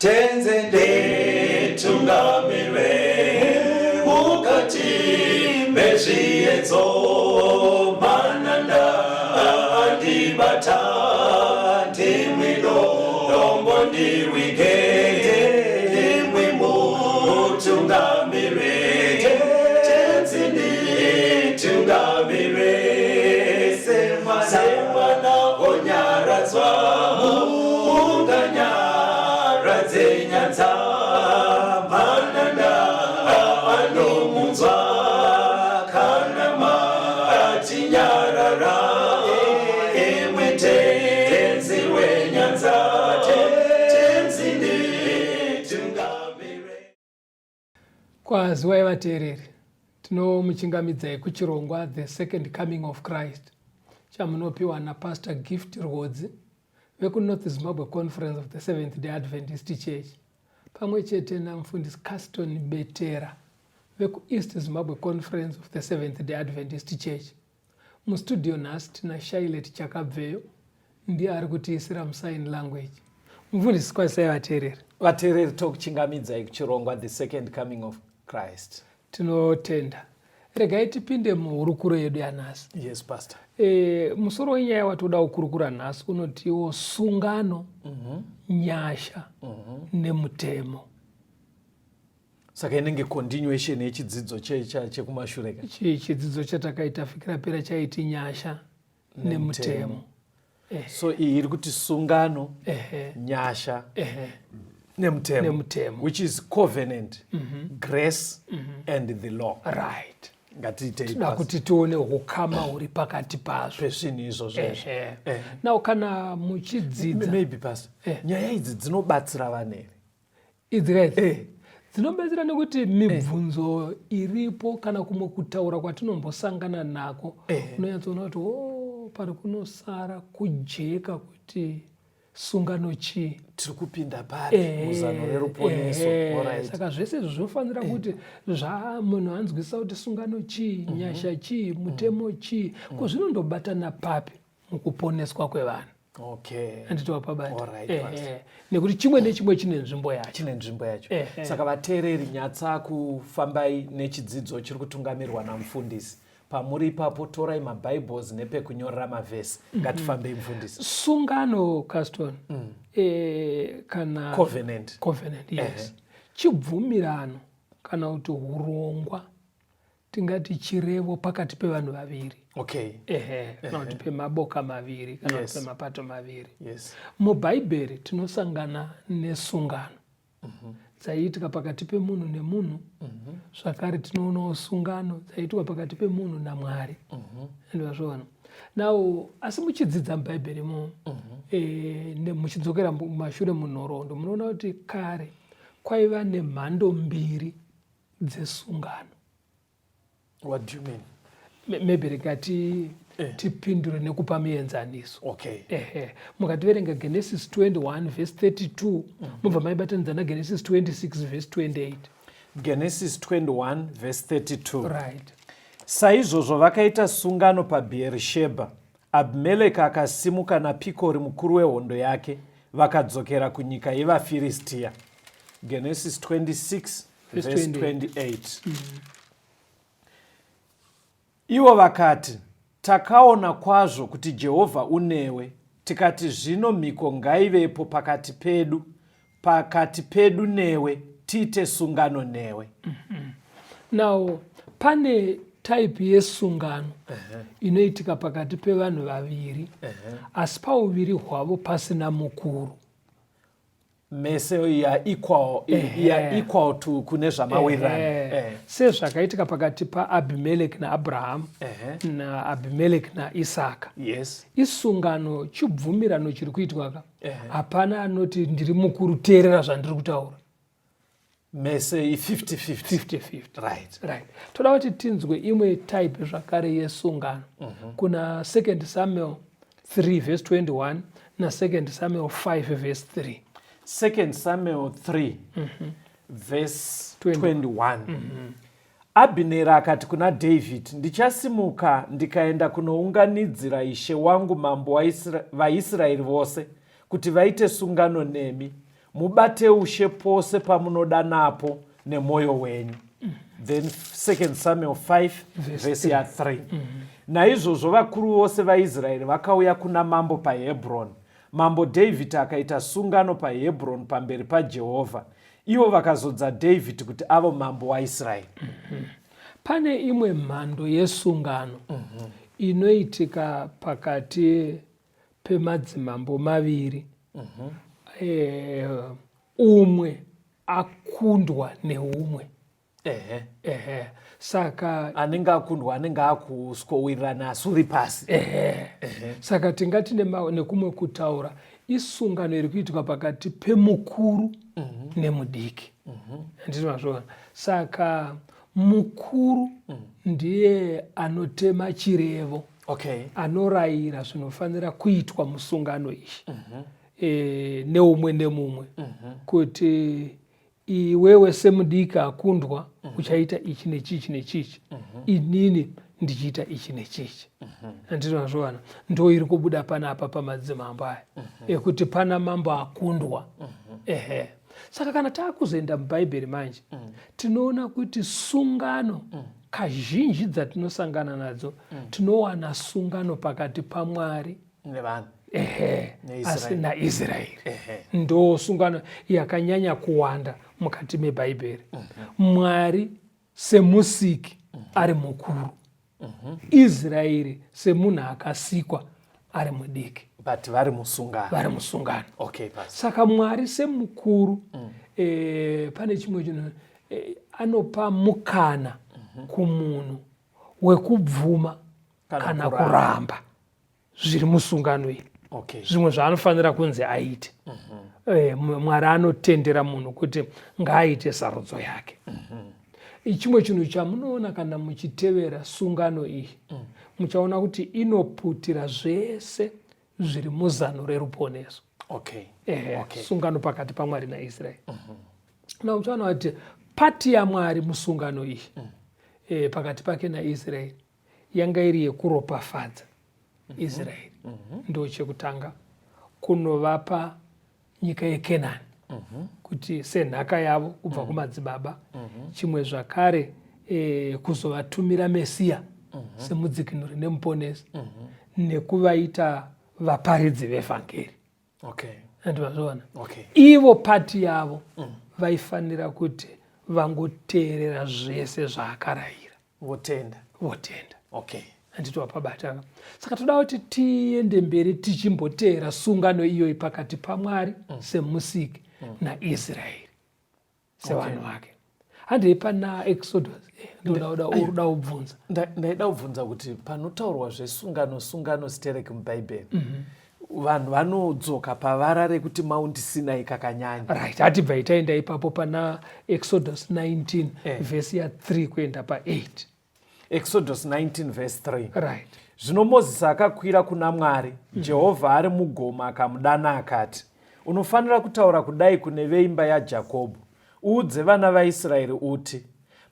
Tenzi nditungamire mukati mezviedzo, mananda andibata, ndimwi dombo ndiwige, ndimwi mutungamire. Tenzi nditungamire, semwana onyaradzwa munganyaradze nyanza, mananda anomunzwa kana matinyarara, imwe Tenzi wenyanza. Tenzi nditungamire. Kwaziwai vateereri, tinomuchingamidzai kuchirongwa The Second Coming of Christ chamunopiwa naPastor Gift Rwodzi vekuNorth Zimbabwe Conference of the Seventh Day Adventist Church, pamwe chete namufundisi Caston Betera vekuEast Zimbabwe Conference of the Seventh Day Adventist Church. Mustudio nhasi tina Shailet Chakabveyo, ndiye ari kutiisira musign language. Mufundisi, kwazisai vateereri. Vateereri, tokuchingamidzai kuchirongwa The Second Coming of Christ. Tinotenda. Regai tipinde muhurukuro yedu yanhasi. Yes, Pastor. Musoro wenyaya watoda kukurukura nhasi unotiwo sungano, nyasha nemutemo. Saka inenge continuation yechidzidzo chekumashure ka? Chidzidzo chatakaita vhiki rapera chaiti nyasha nemutemo. So iyi iri kuti sungano, nyasha nemutemo, nemutemo, which is covenant, grace and the law. Ngatiitei. Toda kuti tione ukama huri pakati pazvo. Pezvinhu izvozvo izvo. Now kana muchidzidza Maybe, Pastor, nyaya idzi dzinobatsira vanhu here? Idzi kaidzi dzinobatsira nekuti mibvunzo iripo kana kumwe kutaura kwatinombosangana nako, unonyatsoona kuti o pari kunosara kujeka kuti sungano chii. Tiri kupinda pari muzano reruponeso. Saka zvese izvo zvinofanira kuti zva munhu anzwisisa kuti sungano chii, nyasha chii, mutemo chii, ko zvinondobatana papi mukuponeswa kwevanhu. Handiti wapabata? Pastor. Nekuti chimwe nechimwe chine nzvimbo yacho. Chine nzvimbo yacho. Saka vateereri, nyatsa kufambai nechidzidzo chiri kutungamirwa namufundisi. Pamuri ipapo, torai maBibles nepekunyorera mavhesi. Ngatifambei, mufundisi. Sungano, Caston, kana Covenant. Covenant, yes. Chibvumirano kana kuti urongwa, tingati chirevo pakati pevanhu vaviri, ehe, kana kuti pemaboka maviri kana kuti pemapato maviri. Mubhaibheri tinosangana nesungano dzaiitika pakati pemunhu nemunhu. Zvakare tinoonawo sungano dzaiitwa pakati pemunhu naMwari. Andivazvoona now, asi muchidzidza mubhaibheri mo, muchidzokera mumashure munhoroondo, munoona kuti kare kwaiva nemhando mbiri dzesungano. What do you mean? Maybe rikati tipindure nekupa muenzaniso. Ehe, mukativerenga Genesis 21 verse 32, mubva maibatanidza naGenesis 26 verse 28. Genesis 21 verse 32. Right. Saizvozvo vakaita sungano paBheerishebha. Abhimeleki akasimuka naPikori mukuru wehondo yake, vakadzokera kunyika yevaFiristiya. Genesis 26 verse verse 28. 28. Ivo vakati, "Takaona kwazvo kuti Jehovha unewe, tikati zvino mhiko ngaivepo pakati pedu newe, tiite sungano newe." Now pane type yesungano inoitika pakati pevanhu vaviri, asi pauviri hwavo pasina mukuru. Mese ya equal, ya equal to kune zvamawirirana. Sezvakaitika pakati paAbhimeleki naAbrahamu, naAbhimeleki naIsaka. Isungano, chibvumirano chiri kuitwa ka. Hapana anoti, "Ndiri mukuru, teerera zvandiri kutaura." Mese i50-50. 50-50. Right. Toda kuti tinzwe imwe type zvakare yesungano kuna 2 Samuel 3 verse 21 na2 Samuel 5 verse 3. 2 Samuel 3 verse 21. 21. Abhineri akati kuna David, "Ndichasimuka ndikaenda kunounganidzira ishe wangu mambo vaIsraeri vose kuti vaite sungano nemi. Mubate ushe pose pamunoda napo nemwoyo wenyu. Then 2 Samuel 5 vhesi ya 3. Naizvozvo vakuru vose vaIsraeri vakauya kuna mambo paHebroni. Mambo Dhavhidhi akaita sungano paHebroni pamberi paJehovha. Ivo vakazodza Dhavhidhi kuti ave mambo waIsraeri. Pane imwe mhando yesungano inoitika pakati pemadzimambo maviri. Umwe akundwa neumwe. Ehe. Ehe. Saka anenge akundwa anenge akuswowirirana asi uri pasi. Ehe. Saka tingati nekumwe kutaura isungano iri kuitwa pakati pemukuru nemudiki. Handiti mazviona? Saka mukuru ndiye anotema chirevo. Okay. Anorayira zvinofanira kuitwa musungano iyi. Neumwe nemumwe. Kuti iwewe semudiki akundwa uchaita ichi nechichi nechichi. Inini ndichiita ichi nechichi. Handiti mazviona? Ndo iri kubuda panapa pamadzimambo aya. Ekuti pana mambo akundwa. Ehe. Saka kana taakuzoenda muBhaibheri manje, tinoona kuti sungano kazhinji dzatinosangana nadzo, tinowana sungano pakati paMwari nevanhu. Ehe. NaIsraeri. Asi naIsraeri. Ehe. Ndo sungano yakanyanya kuwanda mukati meBhaibheri. Mwari semusiki ari mukuru. Israeri semunhu akasikwa ari mudiki. But vari musungano. Vari musungano. Okay, pastor. Saka Mwari semukuru, pane chimwe chinhu, anopa mukana kumunhu wekubvuma Kana kana kuramba. kuramba zviri musungano iyi. Okay. Zvimwe zvaanofanira kunzi aite. Mwari anotendera munhu kuti ngaaite sarudzo yake. Chimwe chinhu chamunoona kana muchitevera sungano iyi, muchaona kuti inoputira zvese zviri muzano reruponeso. Okay. Okay. Sungano pakati paMwari naIsraeri. Na muchaona kuti pati yaMwari musungano iyi, pakati pake naIsraeri yanga iri yekuropafadza Israeri. Ndo chekutanga kunovapa nyika yeKenani kuti senhaka yavo kubva kumadzibaba. Chimwe zvakare, kuzovatumira Mesiya semudzikinuri nemuponesi, nekuvaita vaparidzi vevhangeri. Okay. Andivazviona? Okay. Ivo pati yavo vaifanira kuti vangoteerera zvese zvaakarayira. Votenda. Votenda. Okay. Handiti wapabata. Saka toda kuti tiende mberi tichimboteera sungano iyoyi pakati paMwari semusiki naIsraeri sevanhu vake. Handei pana Exodus. Ndoda uda kubvunza. Ndaida kubvunza kuti panotaurwa zvesungano, sungano sterek muBhaibheri. Vanhu vanodzoka pavara rekuti Mount Sinai kakanyanya. Right, hatibva taenda ipapo pana Exodus 19 verse ya 3 kuenda pa 8. Exodus 19 verse 3. Right. Zvino Mozisi akakwira kuna Mwari, Jehovha ari mugomo akamudana akati, unofanira kutaura kudai kune veimba yaJakobho, uudze vana vaIsraeri uti,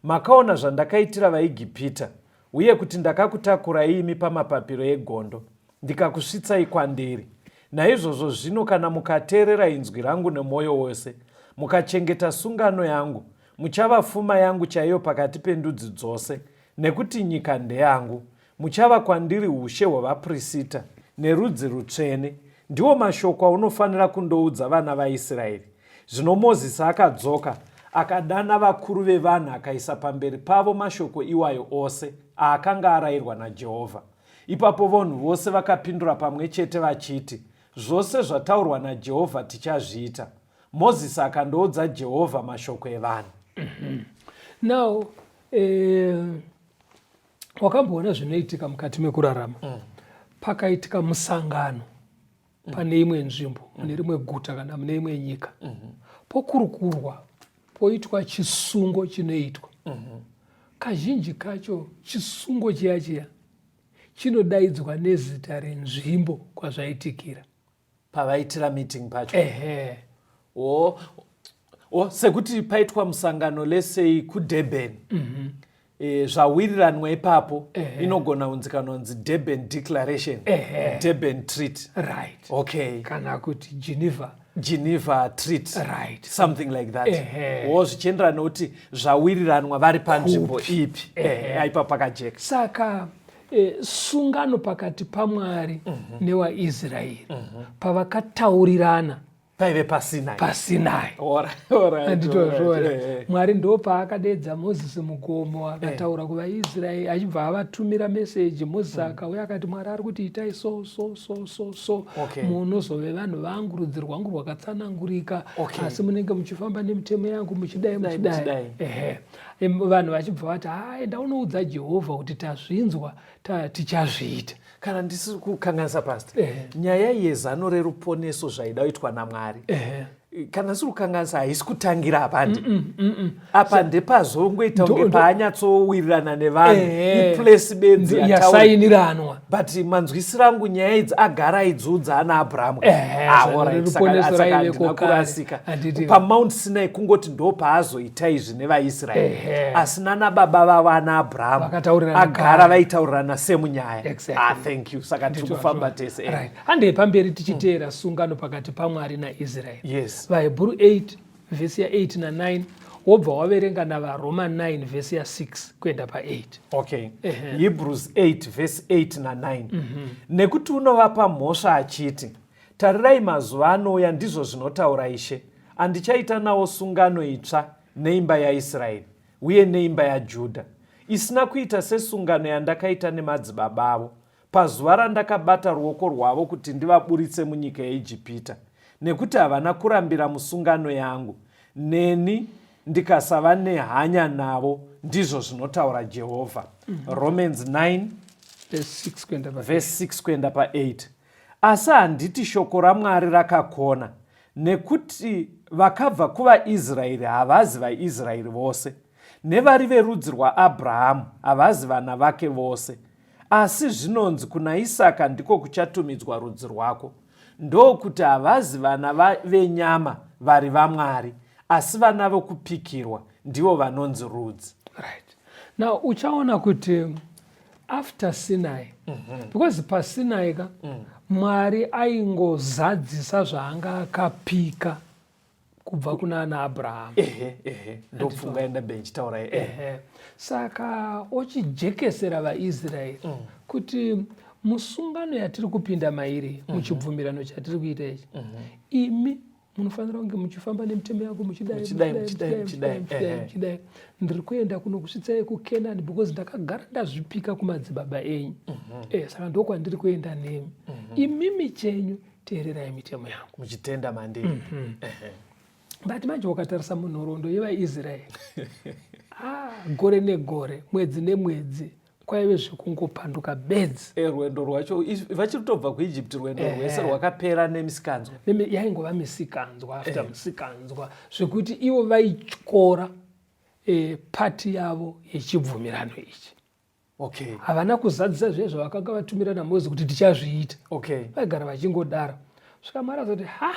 makaona zvandakaitira vaEgipita, uye kuti ndakakutakurai imi pamapapiro egondo, ndikakusvitsai kwandiri. Naizvozvo zvino kana mukateerera inzwi rangu nemwoyo wose, mukachengeta sungano yangu, muchava fuma yangu chaiyo pakati pendudzi dzose, nekuti nyika ndeyangu. Muchava kwandiri ushe hwavaprista nerudzi rutsvene. Ndiwo mashoko aunofanira kundoudza vana vaIsraeri. Zvino Mozisi akadzoka, akadana vakuru vevanhu akaisa pamberi pavo mashoko iwayo ose aakanga arayirwa naJehovha. Ipapo vanhu vose vakapindura pamwe chete vachiti, zvose zvataurwa naJehovha tichazviita. Mozisi akandoudza Jehovha mashoko evanhu. Now, wakamboona zvinoitika mukati mekurarama. Pakaitika musangano pane imwe nzvimbo, mune rimwe guta kana mune imwe nyika. Pokurukurwa, poitwa chisungo chinoitwa. Kazhinji kacho chisungo chiya chiya chinodaidzwa nezita renzvimbo kwazvaitikira. Pavaitira meeting pacho. Ehe. Sekuti paitwa musangano lesei kuDurban. Zvawiriranwa ipapo, inogona kunzi kanonzi Durban Declaration, Durban Treaty. Right. Okay. Kana kuti Geneva Geneva Treaty, something like that. Wo zvichienderana nekuti zvawiriranwa vari panzvimbo ipi. Aipa pakajeka. Saka sungano pakati paMwari newaIsraeri pavakataurirana paive paSinai. PaSinai. Anditozviona. Mwari ndo paakadedza Mozisi mugomo, akataura kuvaIsraeri achibva avatumira meseji. Mozisi akauya akati, "Mwari ari kuti itai so so so so so, munozove vanhu vangu, rudzi rwangu rwakatsanangurika, asi munenge muchifamba nemitemo yangu, muchidai, muchidai." Muchidai. Ehe. Vanhu vachibva vati, "Ha, enda unoudza Jehovha kuti tazvinzwa, tichazviita." Kana ndisiri kukanganisa, Pastor, nyaya yezano reruponeso zvaida kuitwa naMwari, kana ndisiri kukanganisa, haisi kutangira apandi apa, ndepazongoita kunge paanyatsowirirana nevanhu, iplace bedzi yataura. Yasainiranwa. But manzwisiro angu, nyaya idzi agara aidziudza ana Abrahamu. Ah, zano alright, reruponeso saka raiveko handina kare. kurasika. Handiti. PaMount Sinai kungoti ndo paazoita izvi nevaIsraeri, asi nana baba vavo ana Abrahamu Vakataurirana agara kare. vaitaurirana semunyaya. Ah, thank you. Saka tiri kufamba tese. Right. Handei pamberi tichiteera sungano pakati paMwari naIsraeri. VaHebhuru 8 vhesi ya8 na9, wobva waverenga navaRoma 9 vhesi ya6 kuenda pa8. Okay. Hebrews 8 vhesi 8 na9: "Nekuti unovapa mhosva achiti, 'Tarirai, mazuva anouya, ndizvo zvinotaura Ishe, andichaita nawo sungano itsva neimba yaIsraeri uye neimba yaJudha, isina kuita sesungano yandakaita nemadzibaba avo pazuva randakabata ruoko rwavo kuti ndivaburitse munyika yeIjipita, nekuti havana kurambira musungano yangu, neni ndikasava nehanya navo, ndizvo zvinotaura Jehovha.'" Romans 9 vhesi 6 kuenda pa vhesi 6 kuenda pa8: "Asi handiti shoko raMwari rakakona, nekuti vakabva kuvaIsraeri havazi vaIsraeri vose, nevari verudzi rwaAbrahamu havazi vana vake vose. Asi zvinonzi, 'Kuna Isaka ndiko kuchatumidzwa rudzi rwako.' Ndokuti havazi vana venyama vari vaMwari, asi vana vokupikirwa ndivo vanonzi rudzi." Right, now uchaona kuti after Sinai, because paSinai ka, Mwari aingozadzisa zvaanga akapika kubva kuna ana Abrahamu. Ehe ehe ndopfunga yandambe ndichitaura. Ehe. Saka ochijekesera vaIsraeri kuti musungano yatiri kupinda mairi, muchibvumirano chatiri kuita ichi, imi munofanira kunge muchifamba nemitemo yangu, muchidai, muchidai, muchidai, muchidai, muchidai, muchidai, muchidai, muchidai. Ndiri kuenda kunokusvitsai kuKenani because ndakagara ndazvipika kumadzibaba enyu. Saka ndokwandiri kuenda nemi. Imimi chenyu teererai mitemo yangu muchitenda mandiri. But manje ukatarisa munhoroondo yevaIsraeri, ah, gore negore, mwedzi nemwedzi, kwaive zvekungopanduka bedzi. Rwendo rwacho vachiri kutobva kuEgypt, rwendo rwese rwakapera nemisikanzwa. Yaingova misikanzwa after misikanzwa, zvekuti ivo vaityora pati yavo yechibvumirano ichi. Havana kuzadzisa zviye zvavakanga vatumira naMozisi kuti tichazviita. Vaigara vachingodaro, svika Mwari azoti, "Ha,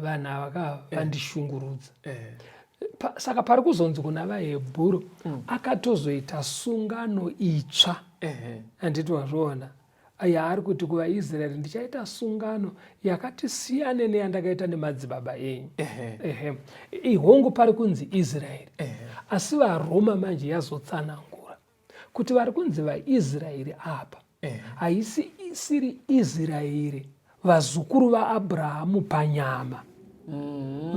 vanhu ava ka vandishungurudza." Saka pari kuzonzi kuna vaHebhuru akatozoita sungano itsva. Handiti wazviona yaari kuti kuvaIsraeri, "Ndichaita sungano yakati siyane neyandakaita nemadzibaba enyu"? Ehe. Ihongu pari kunzi Israeri, asi vaRoma manje yazotsanangura kuti vari kunzi vaIsraeri apa haisi isiri Israeri vazukuru vaAbrahamu panyama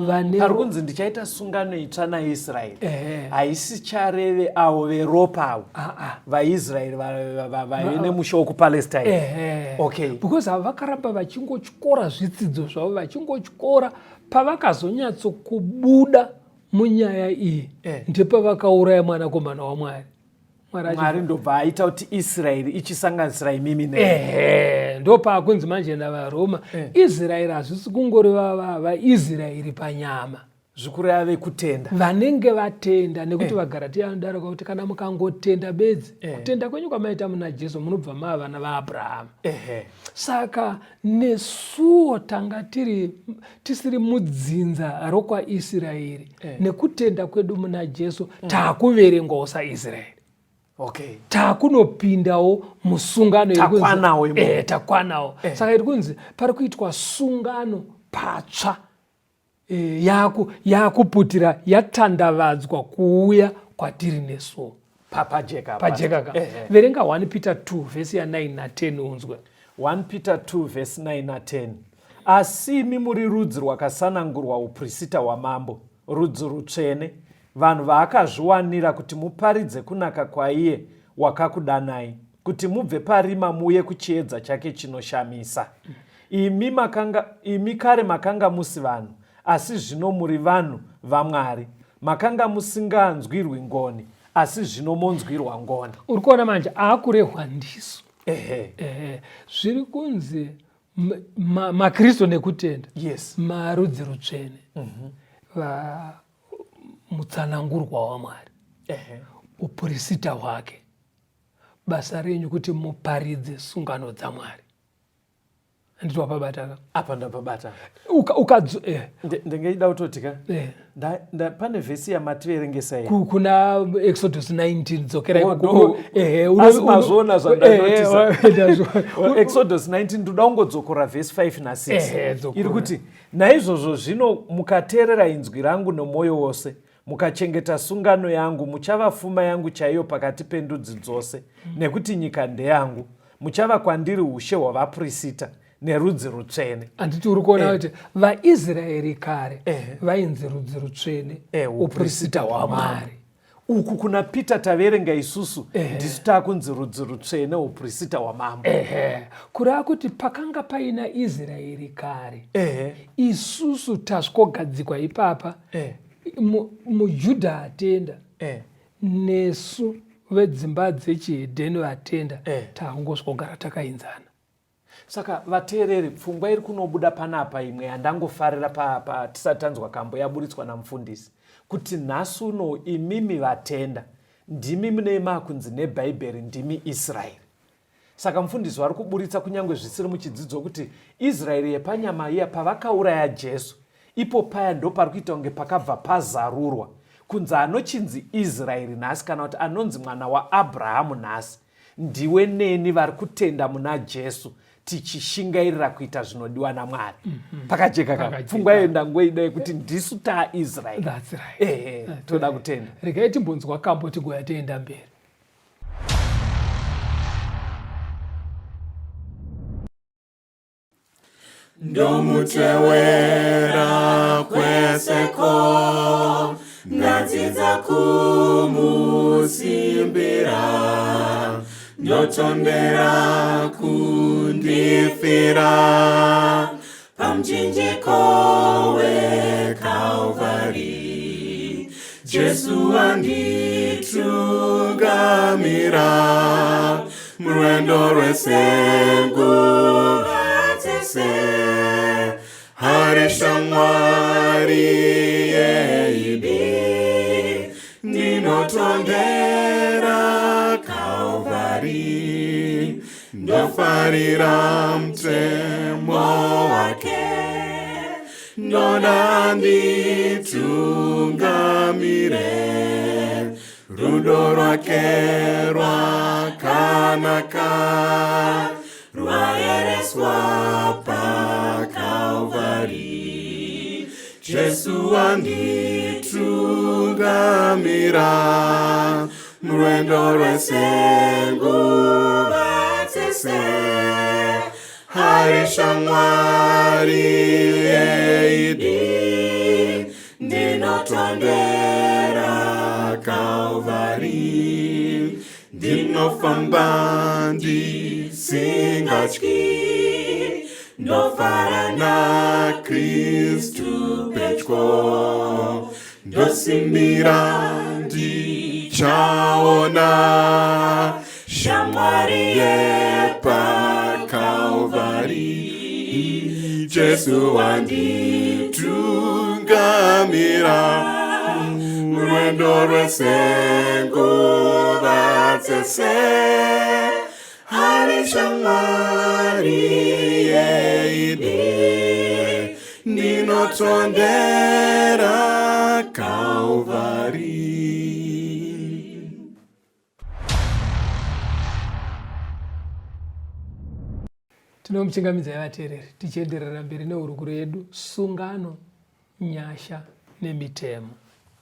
vane Pari kunzi ndichaita sungano itsva naIsraeri, haisi chareve avo veropa avo Ah, ah. vaIsraeri vaive nemusha wekuPalestine. Because ava vakaramba vachingotyora zvitsidzo zvavo, vachingotyora. Pavakazonyatsokubuda munyaya iyi, ndepavakauraya mwanakomana waMwari. Mwari Mwari ndobva aita kuti Israeri ichisanganisira imimi ne Ehe, ndopaakunzi manje navaRoma, Israeri hazvisi kungoreva vaIsraeri panyama. Zvikureva vekutenda. Vanenge vatenda, nekuti vaGaratiya anodarika kuti kana mukangotenda bedzi, kutenda kwenyu kwamaita muna Jesu, munobva mava vana vaAbrahamu. Saka nesuwo tanga tiri tisiri mudzinza rokwaIsraeri, nekutenda kwedu muna Jesu taakuverengwawo saIsraeri. Okay. Takunopindawo musungano Takwanawo imomo. Eh, takwanawo. Saka iri kunzi pari kuitwa sungano patsva eh, yaku yakuputira yatandavadzwa kuuya kwatiri nesuwo. Pajeka. Pajeka ka. Eh, eh. Verenga 1 Peter 2 vhesi ya 9 na 10 unzwe. 1 Peter 2 vhesi 9 na 10. Asi imi muri rudzi rwakasanangurwa uprisita hwamambo, rudzi rutsvene, vanhu vaakazviwanira kuti muparidze kunaka kwaiye wakakudanai, kuti mubve parima muuye kuchiedza chake chinoshamisa. Imi, makanga, imi kare makanga musi vanhu, asi zvino muri vanhu vaMwari. Makanga musinganzwirwi ngoni, asi zvino monzwirwa ngoni. Uri kuona manje aakurehwa ndisu. Ehe. Ehe. Zviri kunzi maKristu nekutenda. Yes. Marudzi rutsvene. Va mutsanangurwa waMwari. Ehe. Upurisita hwake. Basa renyu kuti muparidze sungano dzaMwari. Handiti wapabata ka? Apa ndapabata. Uka, uka, eh. Ndingeida kutoti ka? Eh. Pane vhesi yamativerengesa iyi. Kuna Exodus 19 dzokera Oh, ikoko. no. Ehe, Asi mazviona zvandanotisa. Ehe, ndazviona. Exodus 19 ndoda kungodzokora vhesi 5 na 6. Ehe, dzokora. Iri kuti naizvozvo zvino mukateerera inzwi rangu nomwoyo wose, mukachengeta sungano yangu, muchava fuma yangu chaiyo pakati pendudzi dzose, nekuti nyika ndeyangu. Muchava kwandiri ushe hwavapurisita nerudzi rutsvene. Handiti uri kuona kuti vaIsraeri kare Eh. vainzi rudzi rutsvene, Eh, upurisita hwaMwari. Uku kuna Peter taverenga isusu Eh. ndisu takunzi rudzi rutsvene, upurisita hwamambo. Ehe, kureva kuti pakanga paina Israeri kare, Ehe. isusu tasvikogadzikwa ipapa. Eh. MuJudha atenda, Eh. nesu vedzimba dzechihedheni vatenda, Eh. takungosvikogara takainzana. Saka vateereri, pfungwa iri kunobuda panapa imwe yandangofarira pa tisati tanzwa kambo yaburitswa namufundisi, kuti nhasi uno imimi vatenda ndimi mune makunzi neBhaibheri ndimi Israeri. Saka mufundisi vari kuburitsa kunyange zvisiri muchidzidzo kuti Israeri yepanyama iya pavakauraya Jesu, ipo paya ndo pari kuita kunge pakabva pazarurwa kunzi anochinzi Israeri nhasi, kana kuti anonzi mwana waAbrahamu nhasi, ndiwe neni vari kutenda muna Jesu tichishingairira kuita zvinodiwa naMwari. Pakajeka ka? Pakajeka. Pfungwa iyo ndangoida yekuti ndisu taIsraeri. That's right. Ehe, That's toda right. kutenda. Regai timbonzwa kambo tigoya toenda mberi. Ndomutewera kweseko, ndadzidza kumusimbira, ndotondera kundifira pamuchinjiko weKalvari. Jesu wanditungamira murwendo rwese nguva dzese, hari shamwari yeidi, ndinotondera Kalvari, ndofarira mutemo wake, ndoda nditungamire, rudo rwake rwakanaka, rwaereswa paKalvari. Jesu wanditungamira murwendo rwese nguva dzese, hari shamwari yeidi, ndinotondera Kalvari, ndinofamba ndisingatyi, ndofara naKristu pedyo, ndosimbira ndichaona shamwari yepaKalvari. Jesu wanditungamira murwendo rwese nguva dzese, hari shamwari yeidi, ndinotondera Kalvari. Tinomuchingamidzai vateereri tichienderera mberi nehurukuro yedu sungano, nyasha nemitemo.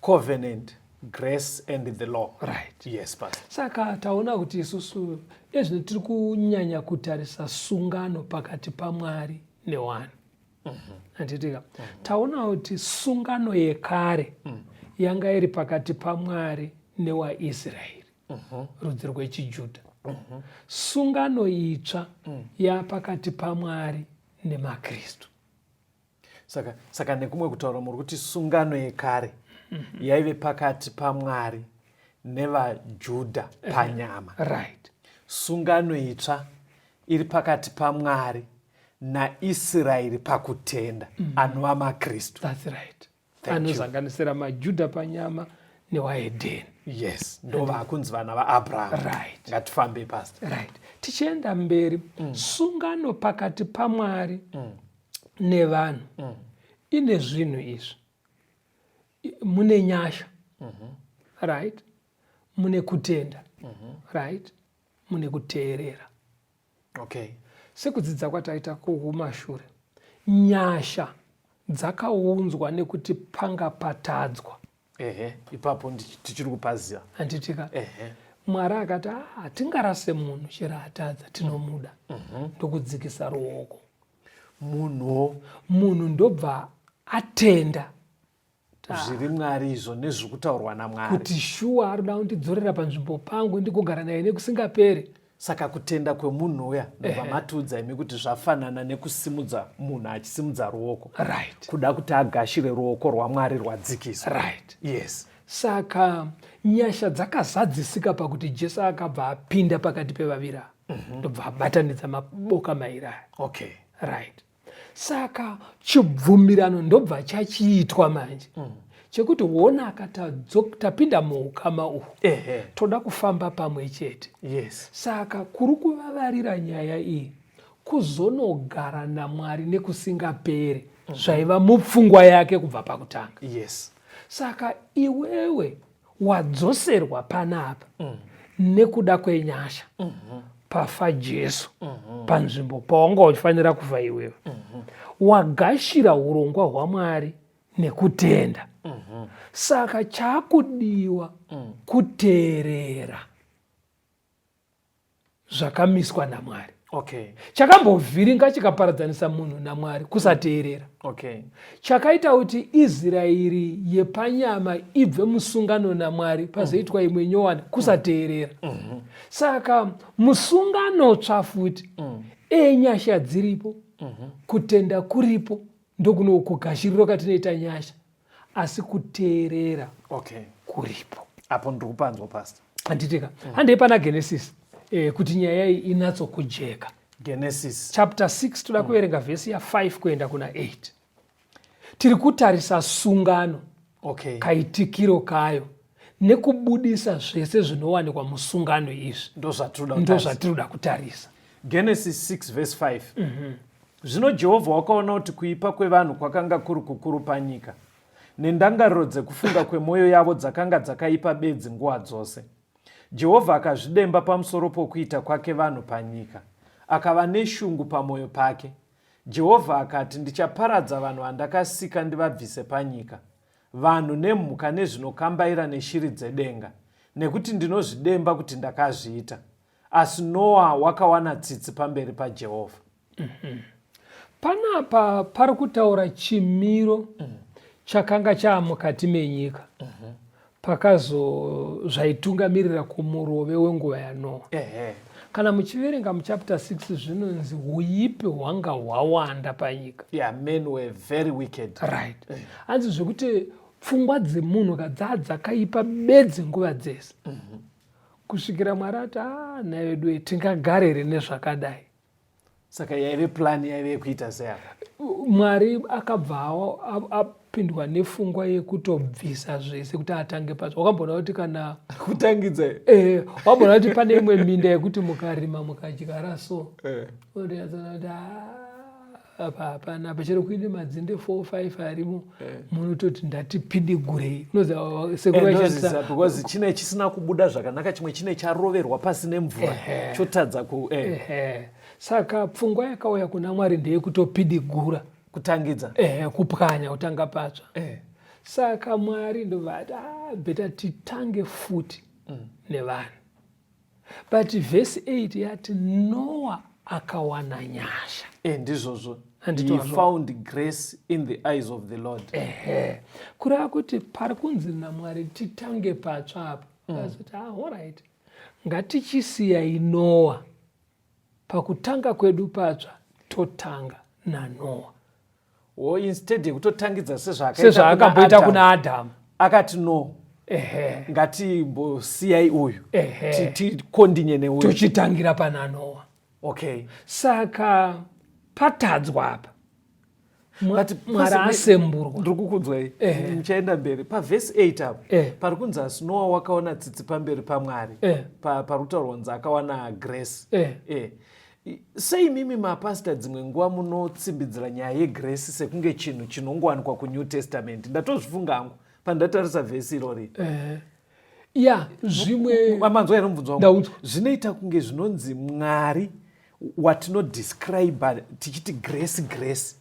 Covenant, grace and the law. Right. Yes, Pastor. Saka taona kuti isusu ezvino tiri kunyanya kutarisa sungano pakati paMwari newanhu. Handitika? Taona kuti sungano yekare yanga iri pakati paMwari newaIsraeri. Rudzi rwechiJudha. Sungano itsva yapakati paMwari nemaKristu. Saka nekumwe kutaura muri kuti sungano yekare yaive pakati paMwari nevaJudha panyama. Right. Sungano itsva iri pakati paMwari naIsraeri pakutenda, anova maKristu. That's right. Thank you. Anosanganisira maJudha panyama newahedheni. Yes, ndo vakunzi vana vaAbraham. Right. Ngatifambe, Pastor. Right. Tichienda mberi, sungano pakati paMwari nevanhu ine zvinhu izvi. Mune nyasha. Right? Mune kutenda. Right? Mune kuteerera. Okay. Sekudzidza kwataita kumashure, nyasha dzakaunzwa nekuti panga patadzwa. Ehe, ipapo tichiri kupaziva. Handitika? Ehe. Mwari akati, hatingarase munhu chero atadza, tinomuda. Ndokudzikisa ruoko. Munhu ndobva atenda zviri Mwari izvo nezviri kutaurwa naMwari. Kuti shuwa ari kuda kundidzorera panzvimbo pangu ndigogara naye nekusingaperi. Saka kutenda kwemunhu uya ndobva matiudza imi kuti zvafanana nekusimudza munhu achisimudza ruoko. Right. Kuda kuti agashire ruoko rwaMwari rwadzikiswa. Right. Yes. Saka nyasha dzakazadzisika pakuti Jesu akabva apinda pakati pevaviri ava. Ndobva abatanidza maboka mairi aya. Okay. Right. Saka chibvumirano ndobva chachiitwa manje. Chekuti wona tapinda muukama uhu. Toda kufamba pamwe chete. Yes. Saka kuri kuvavarira nyaya iyi kuzonogara naMwari nekusingaperi zvaiva mupfungwa yake kubva pakutanga. Yes. Saka iwewe wadzoserwa panapa nekuda kwenyasha. Pafa Jesu panzvimbo pawanga uchifanira kufa iwewe. Wagashira urongwa hwaMwari nekutenda. Saka chakudiwa kuteerera zvakamiswa naMwari. Okay. Chakambovhiringa chikaparadzanisa munhu naMwari kusateerera. Okay. Chakaita kuti Israeri yepanyama ibve musungano naMwari pazoitwa imwe nyowani kusateerera. Saka musungano tsva futi enyasha dziripo, kutenda kuripo, ndokuno kugashiriro katinoita nyasha, asi kuteerera Okay. kuripo. Apo ndiri kupanzwa, Pastor. Handitika? Handei pana Genesis kuti nyaya iyi inatsokujeka. Genesis chapter 6 toda kuverenga vhesi ya 5 kuenda kuna 8. Tiri kutarisa sungano. Okay. Kaitikiro kayo nekubudisa zvese zvinowanikwa musungano izvi. Ndozvatinoda kutarisa. Genesis 6 verse 5. Zvino Jehovha wakaona kuti kuipa kwevanhu kwakanga kuri kukuru panyika, nendangariro dzekufunga kwemwoyo yavo dzakanga dzakaipa bedzi nguva dzose. Jehovha akazvidemba pamusoro pokuita kwake vanhu panyika, akava neshungu pamwoyo pake. Jehovha akati, Ndichaparadza vanhu vandakasika ndivabvise panyika, vanhu nemhuka nezvinokambaira neshiri dzedenga, nekuti ndinozvidemba kuti ndakazviita. Asi Noa wakawana tsitsi pamberi paJehovha. Panapa pari kutaura chimiro chakanga chaamukati menyika pakazo zvaitungamirira kumurove wenguva yaNoa. Kana muchiverenga muchapter 6 zvinonzi huipi hwanga hwawanda panyika. Yeah, men were very wicked. Right. Hanzi zvekuti pfungwa dzemunhu kadzaa dzakaipa bedzi nguva dzese. Kusvikira Mwari ati, nhai vedu tingagare here nezvakadai? Saka yaive plan yaive yekuita sei apa? Mwari akabva apindwa nefungwa yekutobvisa zvese kuti atange patsva. Wakamboona kuti kana kutangidza wamboona kuti pane imwe minda yekuti mukarima mukadyara so. Unotonyatsoona kuti apa hapana, apa chero kuine madzinde 4 5 arimo, munototi ndatipidigurei. Unoziva sekuru vaishandisa because chine chisina kubuda zvakanaka, chimwe chine charoverwa pasi nemvura, chotadza ku. Saka pfungwa yakauya kuna Mwari ndeyekutopidigura, kutangidza, ehe, kupwanya, kutanga patsva. Saka Mwari ndobva ati, ah, better titange futi nevanhu. But vhesi 8 yati Noa akawana nyasha. Ndizvozvo. Handiti He wazvo? found grace in the eyes of the Lord. Ehe, kureva kuti pari kunzi naMwari titange patsva apa, akazoti, ah, alright, ngatichisiyai Noa pakutanga kwedu patsva, totanga naNoa. Wo instead yekutotangidza sezvaakaita sezvaakamboita kuna kuna Adam, Adhamu, akati no, ngatimbosiyai uyu, tikontinue neuyu, tochitangira pana Noa. Saka patadzwa apa, But Mwari asemburwa. Ndiri kukunzwai. Muchaenda mberi pavhesi 8 apo, pari kunzi asi Noa wakaona tsitsi pamberi paMwari. Pari kutaurwa kunzi akawana grace. Sei mimi mapasita dzimwe nguva munotsimbidzira nyaya yegrace sekunge chinhu chinongowanikwa kuNew Testament? Ndatozvifunga hangu pandatarisa vhesi irori. Ya, zvimwe Manzwa here mubvunzo wangu? Ndaudzwa. Zvinoita kunge zvinonzi Mwari watinodescribe tichiti grace, grace,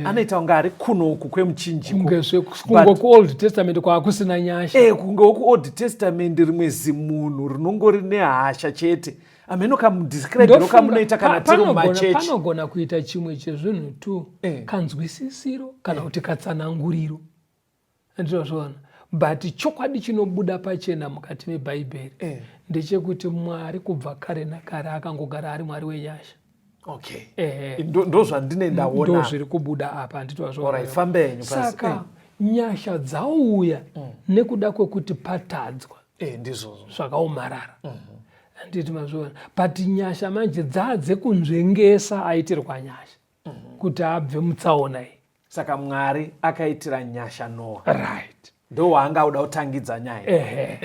anoita kunge ari kunoku kwemuchinjiko. Kunge kunge kuOld Testament kwaakusina nyasha. Kunge wokuOld Testament, rimwe zimunhu rinongori nehasha chete. Ameno kamudescribero kamunoita kana tiri mumachechi. Panogona kuita chimwe chezvinhu tu, kanzwisisiro kana kuti katsananguriro, andinozviona, but chokwadi chinobuda pachena mukati mebhaibheri ndechekuti Mwari kubva kare nakare akangogara ari Mwari wenyasha. Ndo zvandine ndaona. Ndo zviri kubuda apa, handiti? Alright, fambe henyu pasi. Saka nyasha dzauya nekuda kwekuti patadzwa Ndizvozvo. zvakaomarara, handiti mazviona? But nyasha manje dzaa dzekunzvengesa aitirwa nyasha kuti abve mutsaona iyi. Saka Mwari akaitira nyasha Noa. Right. Ndo waanga uda kutangidza nyaya. Ehe,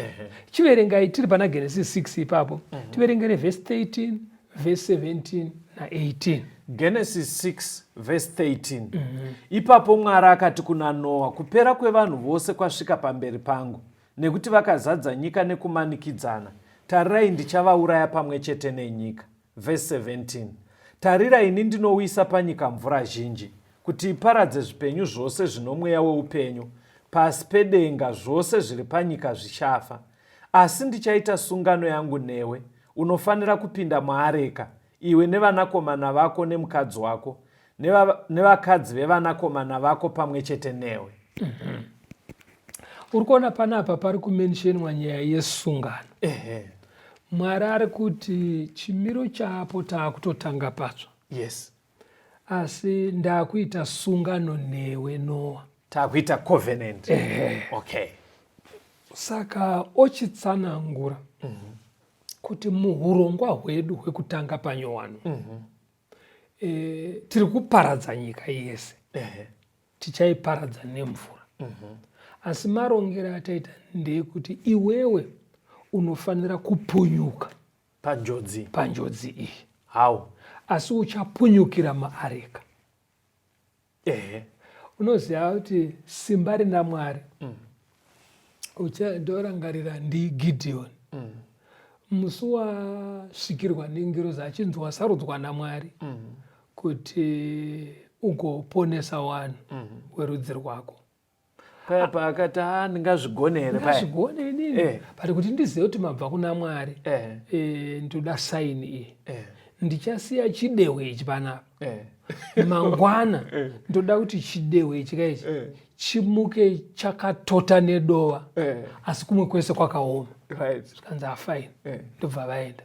chiverengai tiri pana Genesis 6 ipapo, tiverengere vhesi 13, vhesi 17 na18. Genesis 6 vhesi 13. Ipapo Mwari akati kuna Noa, "Kupera kwevanhu vose kwasvika pamberi pangu, nekuti vakazadza nyika nekumanikidzana. Tarirai, ndichavauraya pamwe chete nenyika." Vhesi 17. Tarira, ini ndinowisa panyika mvura zhinji kuti iparadze zvipenyu zvose zvino mweya weupenyu pasi pedenga. Zvose zviri panyika zvichafa. Asi ndichaita sungano yangu newe. Unofanira kupinda muareka, iwe nevanakomana vako nemukadzi wako nevakadzi vevanakomana vako pamwe chete newe. Uri kuona panapa pari kumentionwa nyaya yesungano. Mwari ari kuti chimiro chaapo taakutotanga patsva, asi ndaakuita sungano newe, Noa. Taakuita covenant. Saka ochitsanangura kuti muurongwa hwedu hwekutanga panyowano, tiri kuparadza nyika yese, tichaiparadza nemvura, asi marongero ataita ndeyekuti iwewe unofanira kupunyuka panjodzi. Panjodzi iyi. How? Asi uchapunyukira maareka. Unoziva kuti simba rina Mwari, ndorangarira ndiGidheoni, musi wasvikirwa nengirozi achinzi wasarudzwa naMwari kuti ugoponesa vanhu werudzi rwako. Paya paakati, "A, ndingazvigone here paya?" Ndazvigone inini? But kuti ndizive kuti mabva kuna Mwari, ndoda sign iyi. Ndichasiya chidehwe ichi panapa. Mangwana ndoda kuti chidehwe ichi kaichi chimuke chakatota nedova, asi kumwe kwese kwakaoma. Zvikanzi, "Afine." Ndobva vaenda.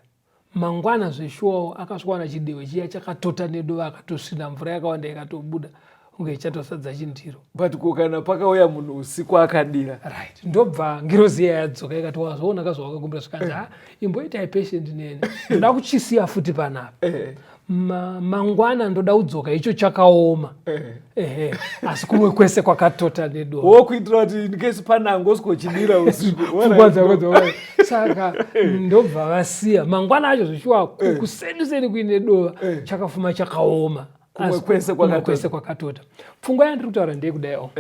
Mangwana zveshuwawo akasvikawana chidehwe chiya chakatota nedova, akatosvina mvura yakawanda ikatobuda kunge ichatosadza chindiro. But ko kana pakauya munhu usiku akadira? Right, ndobva ngirozi iya yadzoka ikati, "Wazoona kazvawakakumbira?" Zvikanzi, "Ha, imboitai patient neni, ndoda kuchisiya futi panapa. Mangwana ndoda kudzoka icho chakaoma, ehe, asi kumwe kwese kwakatota nedova." Wokuitira kuti in case panango usikochidira usiku. Pfungwa dzako saka ndobva vasiya. Mangwana acho zvichiwa kuseni seni kuine dova, chakafuma chakaoma, Kumwe asi kwese kumwe kwakatota. Kwese kwakatota. Pfungwa yandiri kutaura ndeyekudaiwo,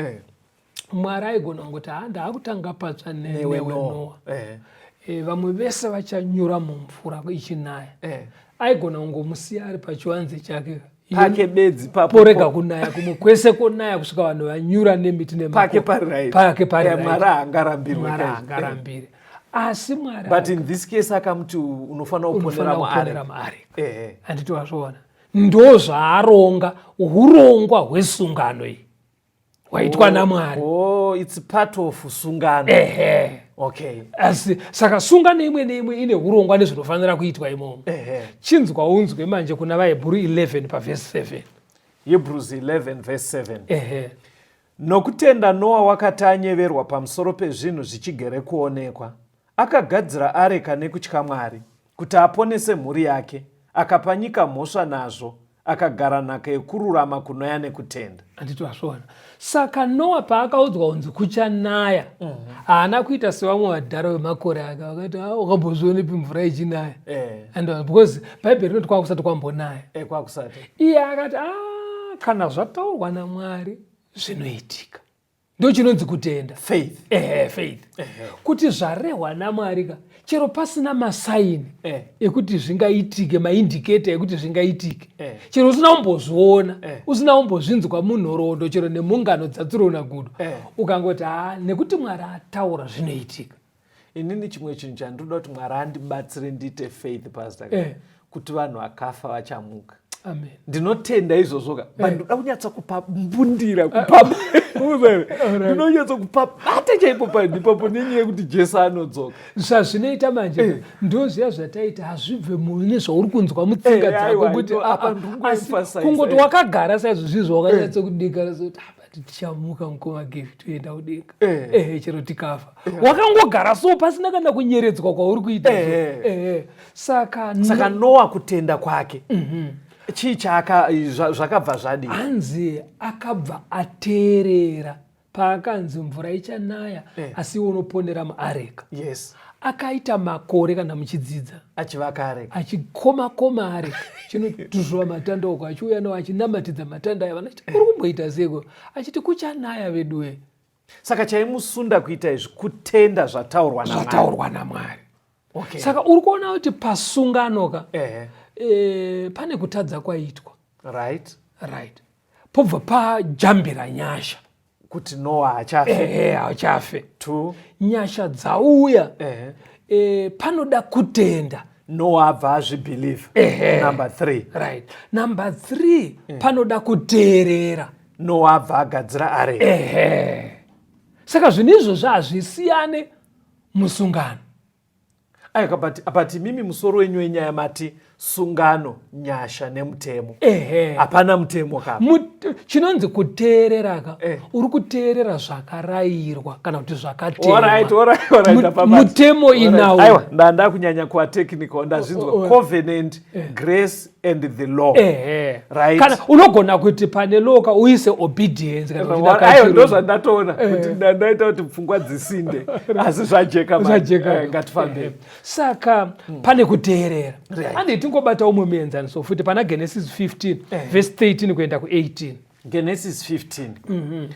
Mwari aigona kungoti, "Ha, ndaakutanga patsva newe newe Noa." Noa. E, vamwe vese vachanyura mumvura ichinaya eh. Aigona kungomusiya ari pachivanze chake pake bedzi porega kunaya kumwe kwese konaya kusvika vanhu vanyura nemiti nepake pari pari eh, mwari haangarambirwe haangarambire asi mwari but in this case akamuti unofanira kuponera muareka handiti wazviona ndo zvaaronga urongwa hwesungano iyi hwaitwa oh, namwari oh, it's part of sungano ehe okay asi saka sungano imwe neimwe ine urongwa nezvinofanira kuitwa imomo chinzwa unzwe manje kuna vahebhuru 11 pavhesi 7 Hebrews 11 verse 7 ehe Nokutenda Noa wakati anyeverwa pamusoro pezvinhu zvichigere kuonekwa, akagadzira areka nekutya Mwari, kuti aponese mhuri yake, akapa nyika mhosva nazvo, akagara nhaka yekururama kunoya nekutenda. Handiti wazviona? Saka Noa paakaudzwa kunzi kuchanaya, haana kuita sevamwe vadhara vemakore ake vakati, ah, wakambozvionepi mvura ichinaya? And because Bhaibheri rinoti kwakusati kwambonaya. Kwakusati. Iye akati, ah, kana zvataurwa naMwari zvinoitika. Ndo chinonzi kutenda. Faith. Ehe, faith. Ehe. Kuti zvarehwa naMwari ka, chero pasina masaini eh. ekuti zvingaitike, maindiketa ekuti zvingaitike. Eh. Chero usina kumbozviona, eh. usina kumbozvinzwa munhoroondo chero nemungano dzaTsuro naGudo. Eh. Ukangoti ha, nekuti Mwari ataura zvinoitika. Inini chimwe chinhu chandinoda kuti Mwari andibatsire ndiite faith, Pastor, eh. kuti vanhu vakafa vachamuka. Amen. Ndinotenda izvozvo ka, but ndoda kunyatsa kupambundira, kupa ndinonyatsa kupabata chaipo paipapo nenyaya yekuti Jesu anodzoka. Zvazvinoita manje eh. ndo zviya zvataita, hazvibve mune zvauri kunzwa mutsinga eh, dzako kuti kungoti wakagara saizvozvizvo wakanyatsa kudikana kuti tichamuka mukoma Gift toenda kudenga ehe chero tikafa wakangogara so pasina kana kunyeredzwa kwauri kuita. Saka saka Noa kutenda kwake mhm. chii chaka zvakabva zvadii? Hanzi akabva ateerera paakanzi mvura ichanaya eh. asi iwe unoponera muareka. Yes. Akaita makore kana muchidzidza achivaka areka, achikoma koma areka, chinotuzvuva matanda uko, achiuya nawo achinamatidza matanda aya, vanachiti uri kumboita seiko, achiti kuchanaya veduwe. Saka chaimusunda kuita izvi kutenda zvataurwa zvataurwa naMwari. Okay. Saka uri kuona kuti pasungano ka e, pane kutadza kwaitwa. Right. Right. Pobva pajambira nyasha kuti Noa hachafe. Ehe, hachafe. Two. Nyasha dzauya. E, panoda kutenda. Noa abva azvibelieve. Number 3. Right. Number 3 panoda kuteerera. Noa abva agadzira areka. Ehe. Saka zvinhu izvozvo hazvisiyane musungano. Aika, but imimi musoro wenyu wenyaya mati sungano, nyasha nemutemo. Ehe. Hapana mutemo kapa. Chinonzi kuteerera ka eh. Uri kuteerera zvakarayirwa kana kuti zvakatemwa. Alright, alright, alright, mutemo inawo. Aiwa, ndanda kunyanya kuva technical, ndazvinzwa. Covenant, eh. grace and the law. Ehe. Right. Kana unogona kuti pane law ka uise obedience kana kuti Aiwa, ndozvandatoona kuti ndandaita kuti pfungwa dzisinde, asi zvajeka manje. Zvajeka. Ngatifambe. Saka pane kuteerera. Ande tingobata umwe muenzaniso futi pana Genesis 15 verse 13 kuenda ku18. Genesis 15.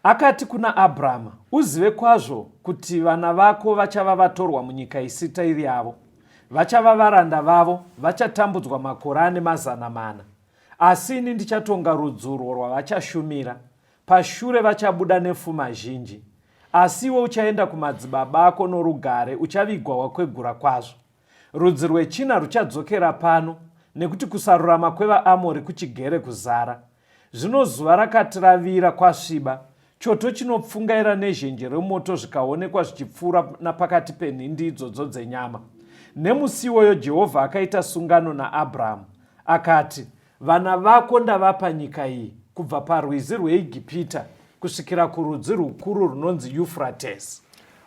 Akati kuna Abrahama, uzive kwazvo kuti vana vako vachava vatorwa munyika isita iri yavo, vachava varanda vavo, vachatambudzwa makore ane 400. Asi ini ndichatonga rudzi urwo rwavachashumira, pashure vachabuda nefuma zhinji. Asi iwe uchaenda kumadzibaba ako norugare, uchavigwa wakwegura kwazvo. Rudzi rwechina ruchadzokera pano, nekuti kusarurama kwevaAmori kuchigere kuzara. Zvino zuva rakati ravira kwasviba, choto chinopfungaira nezhenje remoto zvikaonekwa zvichipfuura napakati penhindi idzodzo dzenyama. Nemusi iwoyo Jehovha akaita sungano naAbrahamu, akati, Vana vako ndavapa nyika iyi, kubva parwizi rweIgipita kusvikira kurudzi rukuru runonzi Yufratesi.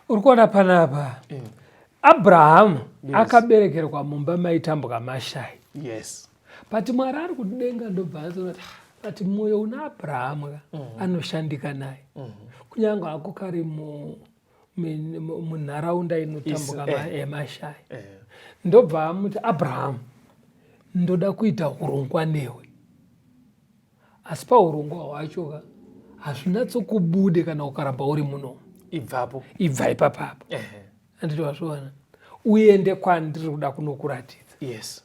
Uri kuona panapa Abrahamu akaberekerwa mumba maitambwa mashai. Yes. But Mwari ari kudenga ndobva azoona kuti but mwoyo una Abrahamu ka anoshandika naye. Kunyange ako kari munharaunda inotambuka mashai. Ndobva amuti Abrahamu, ndoda kuita hurongwa newe. Asi pahurongwa hwacho ka hazvinatsokubude kana ukaramba uri muno. Ibvapo. Ibva ipapapo. Anditi wazviona. Uende kwandiri kuda kunokuratidza. Yes.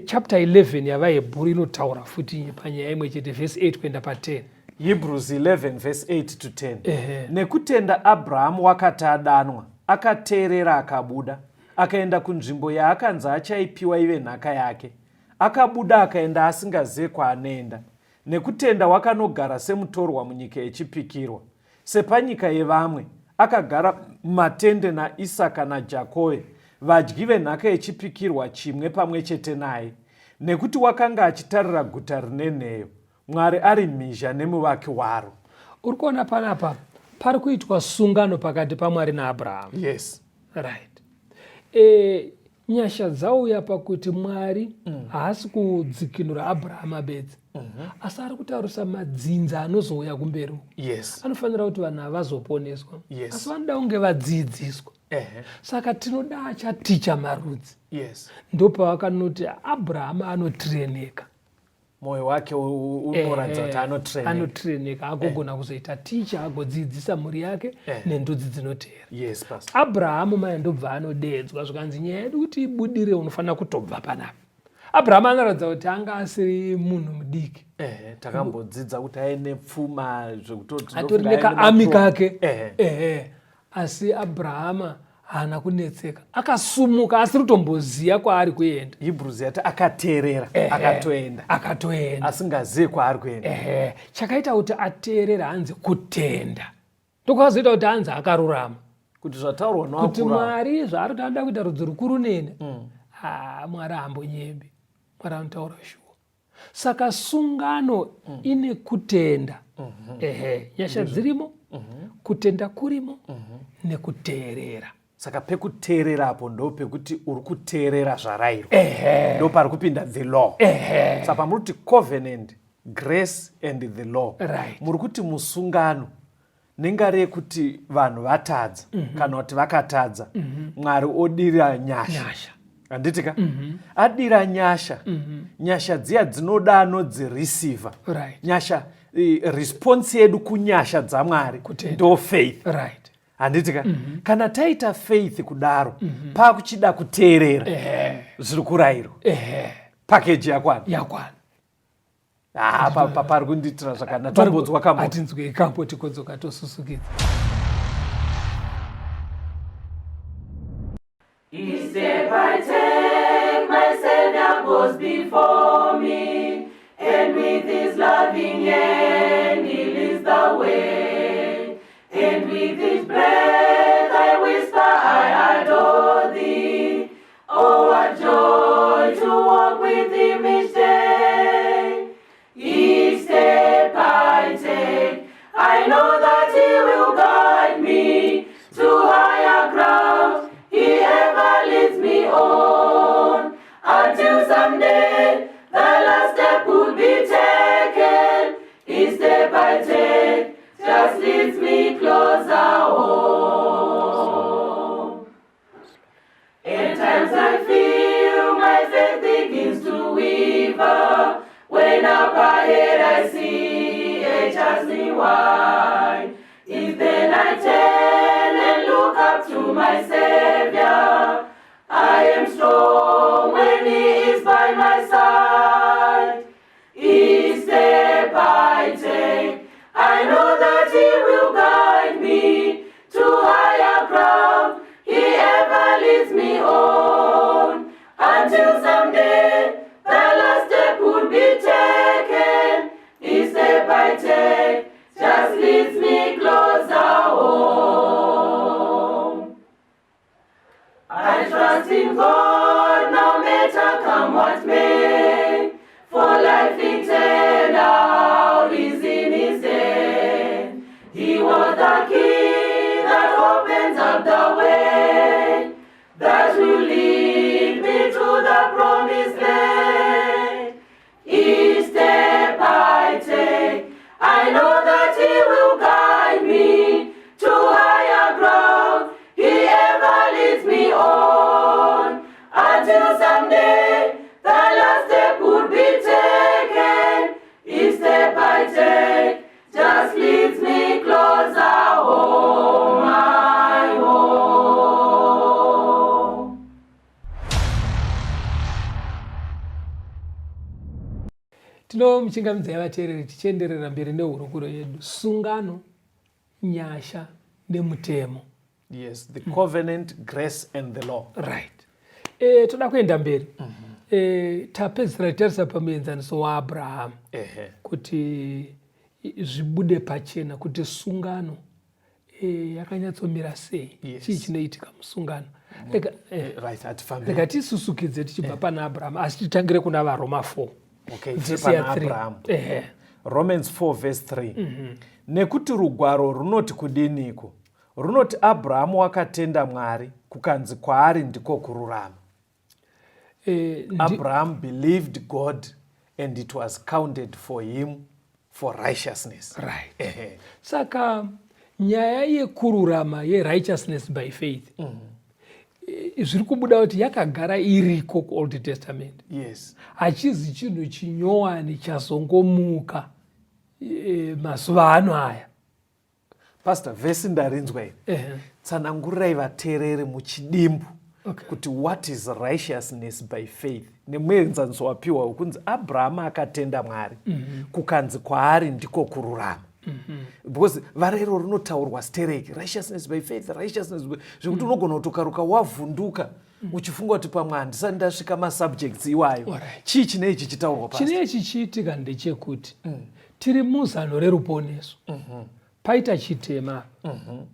Chapter 11 yavaHebhuru inotaura futi panyaya imwe chete, vhesi 8 kuenda pa10. Hebrews 11 verse 8 to 10. Ehe. Nekutenda Abrahamu wakati adanwa, akateerera akabuda, akaenda kunzvimbo yaakanzi achaipiwa ive nhaka yake. Akabuda akaenda asingazive kwaanoenda. Nekutenda wakanogara semutorwa munyika yechipikirwa, sepanyika yevamwe, akagara mumatende naIsaka naJakove, vadyi venhaka yechipikirwa chimwe pamwe chete naye. Nekuti wakanga achitarira guta rine nheyo, Mwari ari mhizha nemuvaki waro. Uri kuona panapa pari kuitwa sungano pakati paMwari naAbrahamu. Yes. Right. Nyasha dzauya pakuti Mwari haasi kudzikinura Abrahama bedzi, asi ari kutaurisa madzinza anozouya kumberi uku. Yes. Anofanira kuti vanhu havazoponeswa. Yes. Asi vanoda kunge vadzidziswa. Saka tinoda achaticha marudzi. Yes. Ndopavakanoti Abrahama anotireneka. Mwoyo wake unoratidza kuti anotraineka. Anotraineka agogona kuzoita ticha, agodzidzisa mhuri yake nendudzi dzinoteera. Yes, pastor. Abrahamu maya ndobva anodeedzwa, zvikanzi nyaya yedu kuti ibudire unofanira kutobva panapa. Abrahamu anoratidza kuti anga asiri munhu mudiki. Takambodzidza kuti aine pfuma zvekutoti atori ndofunga aine nekaami mapfuma. kake. Asi Abrahama haana kunetseka, akasumuka asiri kutomboziva kwaari kuenda. Hebrews yati akateerera, akatoenda. Akatoenda. Asingazivi kwaari kuenda. Chakaita kuti ateerere hanzi kutenda. Ndokwakazoita kuti hanzi akarurama. Kuti zvataurwa Kuti noakura. Mwari zvaari kuti anoda kuita rudzi rukuru nene. Mwari haambonyembi. Mwari anotaura shuwa. Saka sungano ine kutenda. Nyasha dzirimo, kutenda kurimo, nekuteerera. Saka pekuteerera apo ndo pekuti uri kuteerera zvarayirwa. Ndo pari kupinda the law. Saka pamuri kuti covenant, grace and the law. Right. Muri kuti musungano nengari yekuti vanhu vatadza, kana kuti vakatadza, Mwari odira nyasha. Nyasha. Handiti ka? Adira nyasha. Nyasha dziya dzinoda anodzireceiva. Right. Nyasha, response yedu kunyasha dzaMwari Kutenda. ndo faith. Right. Handiti ka? Kana taita faith kudaro, pakuchida kuteerera zviri kurayirwa. Package yakwana. Yakwana. Pari kundiitira zvakanaka. Tombonzwa kambo. Atinzwe kambo tikodzoka tosusukidza. Each step I take, my Savior goes before me, and with his loving hand he leads the way. And with each breath I whisper, I adore thee. Oh, what joy to walk with him each day. Each step I take, I know that he will guide me to higher ground. He ever leads me on, until someday the last step will be taken. Each step I take just leads me closer home. In times I feel my faith begins to waver, when up ahead I see a chasm wide. If then I turn and look up to my Savior, I am strong when he is by my side. Each step I take, I know that he will guide me to higher ground. He ever leads me on, until someday the last step would be taken. Each step I take just leads me closer home. I trust in God. Tinomuchingamidzai vateereri tichienderera mberi nehurukuro yedu sungano, nyasha nemutemo. Yes, the covenant, grace and the law. Right. E, toda kuenda mberi. E, tapedzisira titarisa pamuenzaniso waAbrahamu kuti zvibude pachena kuti sungano e, yakanyatsomira sei. Chii chinoitika musungano? Rega, Right, hatifambi. Rega tisusukidze tichibva pana Abrahamu, asi titangire kuna vaRoma 4. Okay, Vhesi tiri ya pana 3. Abrahamu. Ehe. Romans 4 verse 3. Nekuti rugwaro runoti kudiniko? Runoti Abrahamu wakatenda Mwari, kukanzi kwaari ndiko kururama. Abraham believed God and it was counted for him for righteousness. Right. Saka nyaya yekururama, yerighteousness by faith, zviri kubuda kuti yakagara iriko kuOld Testament. Hachizi chinhu chinyowani chazongomuka mazuva ano aya. Pastor, vhesi ndarinzwa iri. Tsanangurirai vateereri muchidimbu kuti what is righteousness by faith, nemuenzaniso wapiwa wekunzi Abrahamu akatenda Mwari, kukanzi kwaari ndiko kururama. Because vara iro rinotaurwa stereki, righteousness by faith, righteousness by, zvekuti unogona kutokaruka wavhunduka uchifunga kuti pamwe handisati ndasvika masubjects iwayo. Chii chine ichi chitaurwa, Pastor? Chine chichiitika ndechekuti tiri muzano reruponeso. Paita chitema,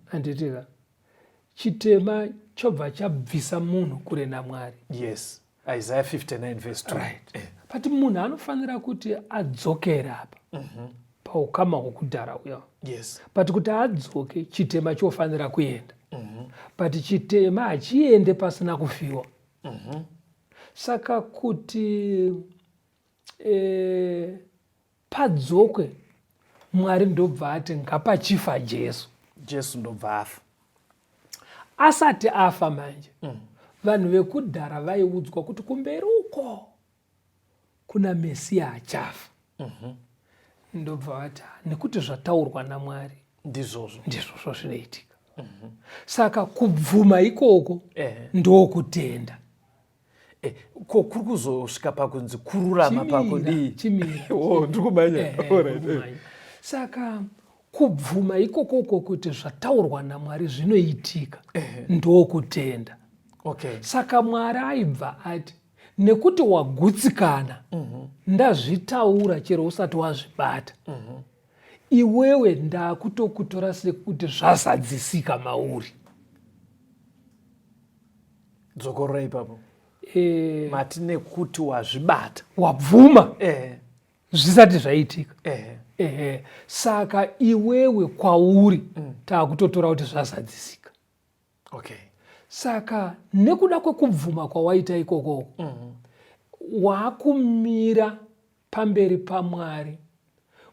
handitika? Chitema chobva chabvisa munhu kure naMwari. Yes, Isaiah 59 verse 2. Right, but munhu anofanira kuti adzokere apa paukama hwokudhara uya. But kuti adzoke, chitema chofanira kuenda, but chitema hachiende pasina kufiwa. Saka kuti padzokwe, Mwari ndobva ati ngapachifa Jesu. Jesu ndobva afa. Asati afa manje, vanhu vekudhara vaiudzwa kuti kumberi uko kuna Mesiya achafa. Ndobva vati, "Ah, nekuti zvataurwa naMwari ndizvozvo." Ndizvozvo zvinoitika. Saka kubvuma ikoko ndokutenda. Ko kuri kuzosvika pakunzi kururama pakudii? Chimira. Oh, ndiri kumhanya. Alright, Kumhanya. Saka kubvuma ikokoko kuti zvataurwa naMwari zvinoitika ndokutenda. Saka Mwari aibva ati, nekuti wagutsikana, ndazvitaura chero usati wazvibata, iwewe ndakutokutora sekuti zvazadzisika mauri. Dzokorora ipapo. Mati nekuti wazvibata. Wabvuma zvisati zvaitika. Ehe, saka iwewe kwauri taakutotora kuti zvazadzisika. Saka nekuda kwekubvuma kwawaita ikokoko, waakumira pamberi paMwari,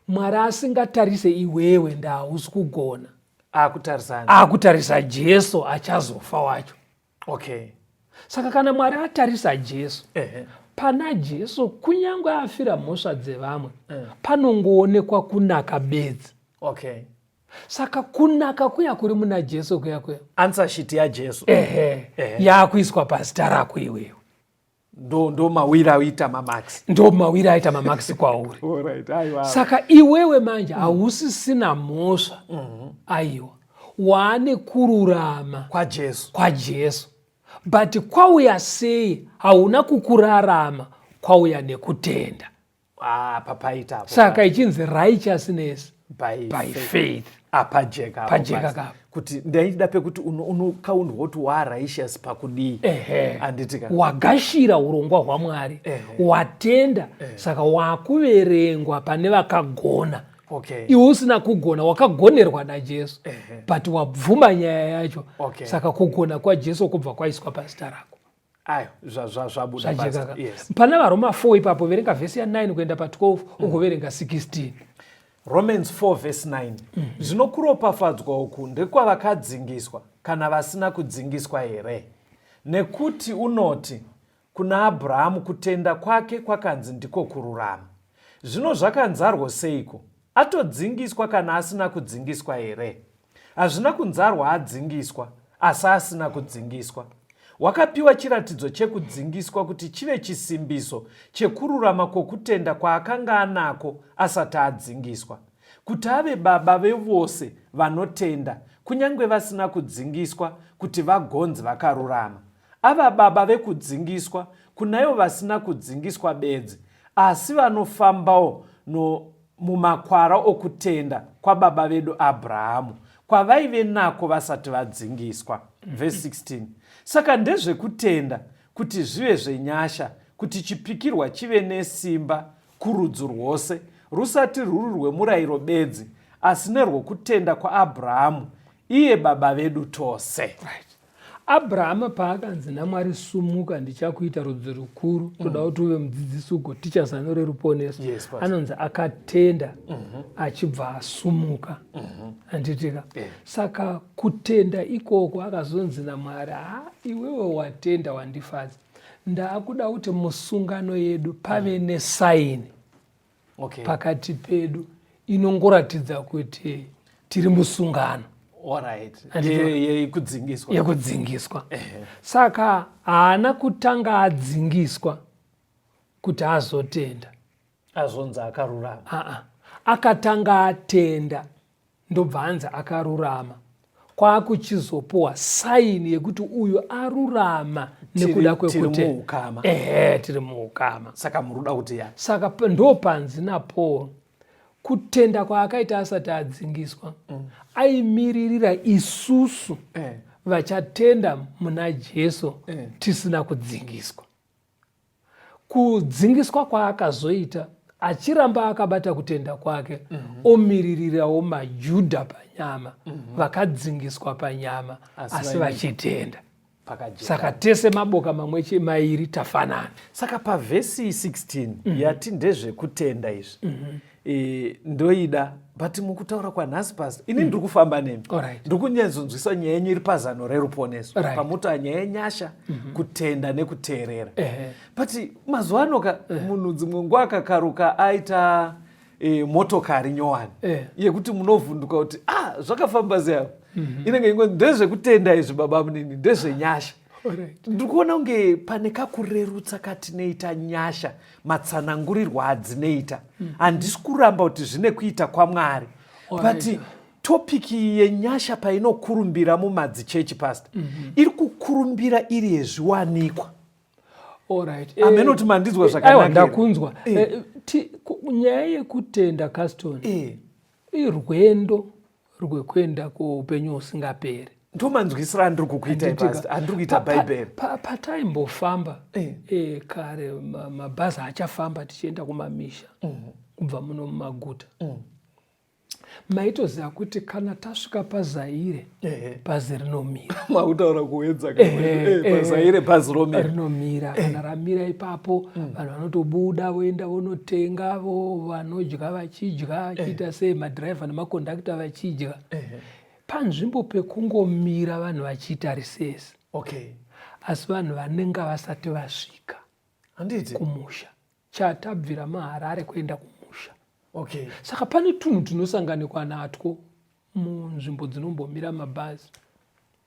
Mwari asingatarise iwewe, ndahausi kugona. Akutarisana. Akutarisa Jesu achazofa wacho. Saka kana Mwari atarisa Jesu, pana Jesu, kunyange afira mhosva dzevamwe, panongoonekwa kunaka bedzi. Saka kunaka kuya kuri muna Jesu kuya kuya, Answer sheet yaJesu. Ehe, yaakuiswa pazita rako iwewe. Ndo mawiri aita mamarks. Ndo mawiri aita mamarks kwauri. Alright, aiwa. Saka iwewe manje hausisina mhosva, aiwa, waane kururama kwaJesu. KwaJesu. But kwauya sei? Hauna kukurarama, kwauya nekutenda. Ah, papaita apo. Saka ichinzi righteousness by, by faith. Apajeka apo. Pajeka basi. kapo. Kuti ndaida pekuti unokaundwa kuti waarighteous pakudii? Handiti ka? Wagashira urongwa hwaMwari, watenda, saka wakuverengwa pane vakagona. Iwe usina kugona, wakagonerwa naJesu, but wabvuma nyaya yacho. Saka kugona kwaJesu kubva kwaiswa pazita rako. Ayo, zvabuda. Zvajeka. Pastor. Yes. Pana vaRoma 4 ipapo, verenga vhesi ya9 kuenda pa12, ugoverenga 16. Romans 4 verse 9. Zvino kuropafadzwa uku ndekwavakadzingiswa kana vasina kudzingiswa here? Nekuti unoti kuna Abrahamu, kutenda kwake kwakanzi ndiko kururama. Zvino zvakanzarwo seiko? Atodzingiswa kana asina kudzingiswa here? Hazvina kunzarwa adzingiswa, asi asina kudzingiswa. Wakapiwa chiratidzo chekudzingiswa kuti chive chisimbiso chekururama kwokutenda kwaakanga anako asati adzingiswa, kuti ave baba vevose vanotenda, kunyange vasina kudzingiswa, kuti vagonzi vakarurama. Ava baba vekudzingiswa kunaivo vasina kudzingiswa bedzi, asi vanofambawo no mumakwara okutenda kwababa vedu Abrahamu, kwavaive nako vasati vadzingiswa. Vhesi 16. Saka ndezvekutenda kuti zvive zvenyasha, kuti chipikirwa chive nesimba kurudzi rwose, rusati rwuri rwemurayiro bedzi, asi nerwokutenda kwaAbrahamu, iye baba vedu tose. Right. Abrahama paakanzi naMwari sumuka ndichakuita rudzi rukuru toda kuti uve mudzidzisi ugoticha zano reruponeso Yes, Pastor. anonzi akatenda achibva asumuka handitika Yeah. saka kutenda ikoko akazonzi naMwari ha iwewe watenda wandifadza ndaakuda kuti musungano yedu pave nesaini Okay. pakati pedu inongoratidza kuti tiri musungano Alright. Handiti- Yekudzingiswa. Yekudzingiswa. Saka haana kutanga adzingiswa kuti azotenda. Azonzi akarurama. Aa, akatanga atenda ndobva anzi akarurama kwakuchizopuwa saini yekuti uyu arurama nekuda kwekuti muukama. Ehe, tiri muukama. Saka muruda kuti ya Saka ndopanzi naPaul kutenda kwaakaita asati adzingiswa aimiririra isusu vachatenda muna Jesu tisina kudzingiswa. Kudzingiswa kwaakazoita achiramba akabata kutenda kwake omiririrawo maJudha panyama vakadzingiswa panyama asi vachitenda. Pakajeka. Saka tese maboka mamwe mairi tafanana. Saka pavhesi 16 yati ndezvekutenda izvi ndoida, but mukutaura kwanhasi pasi ini ndiri kufamba nemi, ndiri kunyatsonzwisa nyaya yenyu iri pazano reruponeso, pamuta nyaya yenyasha, kutenda nekuteerera. But mazuva ano ka munhu dzimwe nguva akakaruka aita motokari nyowani yekuti munovhunduka kuti ah, zvakafamba sei apa? Inenge ingo ndezvekutenda izvi baba munini, ndezvenyasha. Ndiri kuona kunge pane kakurerutsa katinoita nyasha, matsanangurirwo adzinoita. Handisi kuramba kuti zvine kuita kwaMwari, but topiki yenyasha painokurumbira mumadzichechi, pastor, iri kukurumbira iri yezviwanikwa. Ameno kuti mandinzwa zvakanaka. Aiwa, ndakunzwa. Nyaya yekutenda, Caston, irwendo rwekuenda kuupenyu husingaperi. Ndomanzwisiro andiri kukuita, pastor, andiri kuita Bhaibheri. Pataimbofamba kare, mabhazi achafamba tichienda kumamisha kubva muno mumaguta, maitoziva kuti kana tasvika paZaire, bhazi rinomira. Makutaura kuedza. PaZaire bhazi romira. Rinomira. Kana ramira ipapo, vanhu vanotobuda voenda vonotenga, vo vanodya vachidya, vachiita sei, madhiraivha nemakondakta vachidya panzvimbo pekungomira vanhu vachiita risesi. Asi vanhu vanenge vasati vasvika Handiti kumusha, chatabvira maHarare kuenda kumusha. Saka pane tunhu tunosanganikwa natwo munzvimbo dzinombomira mabhazi,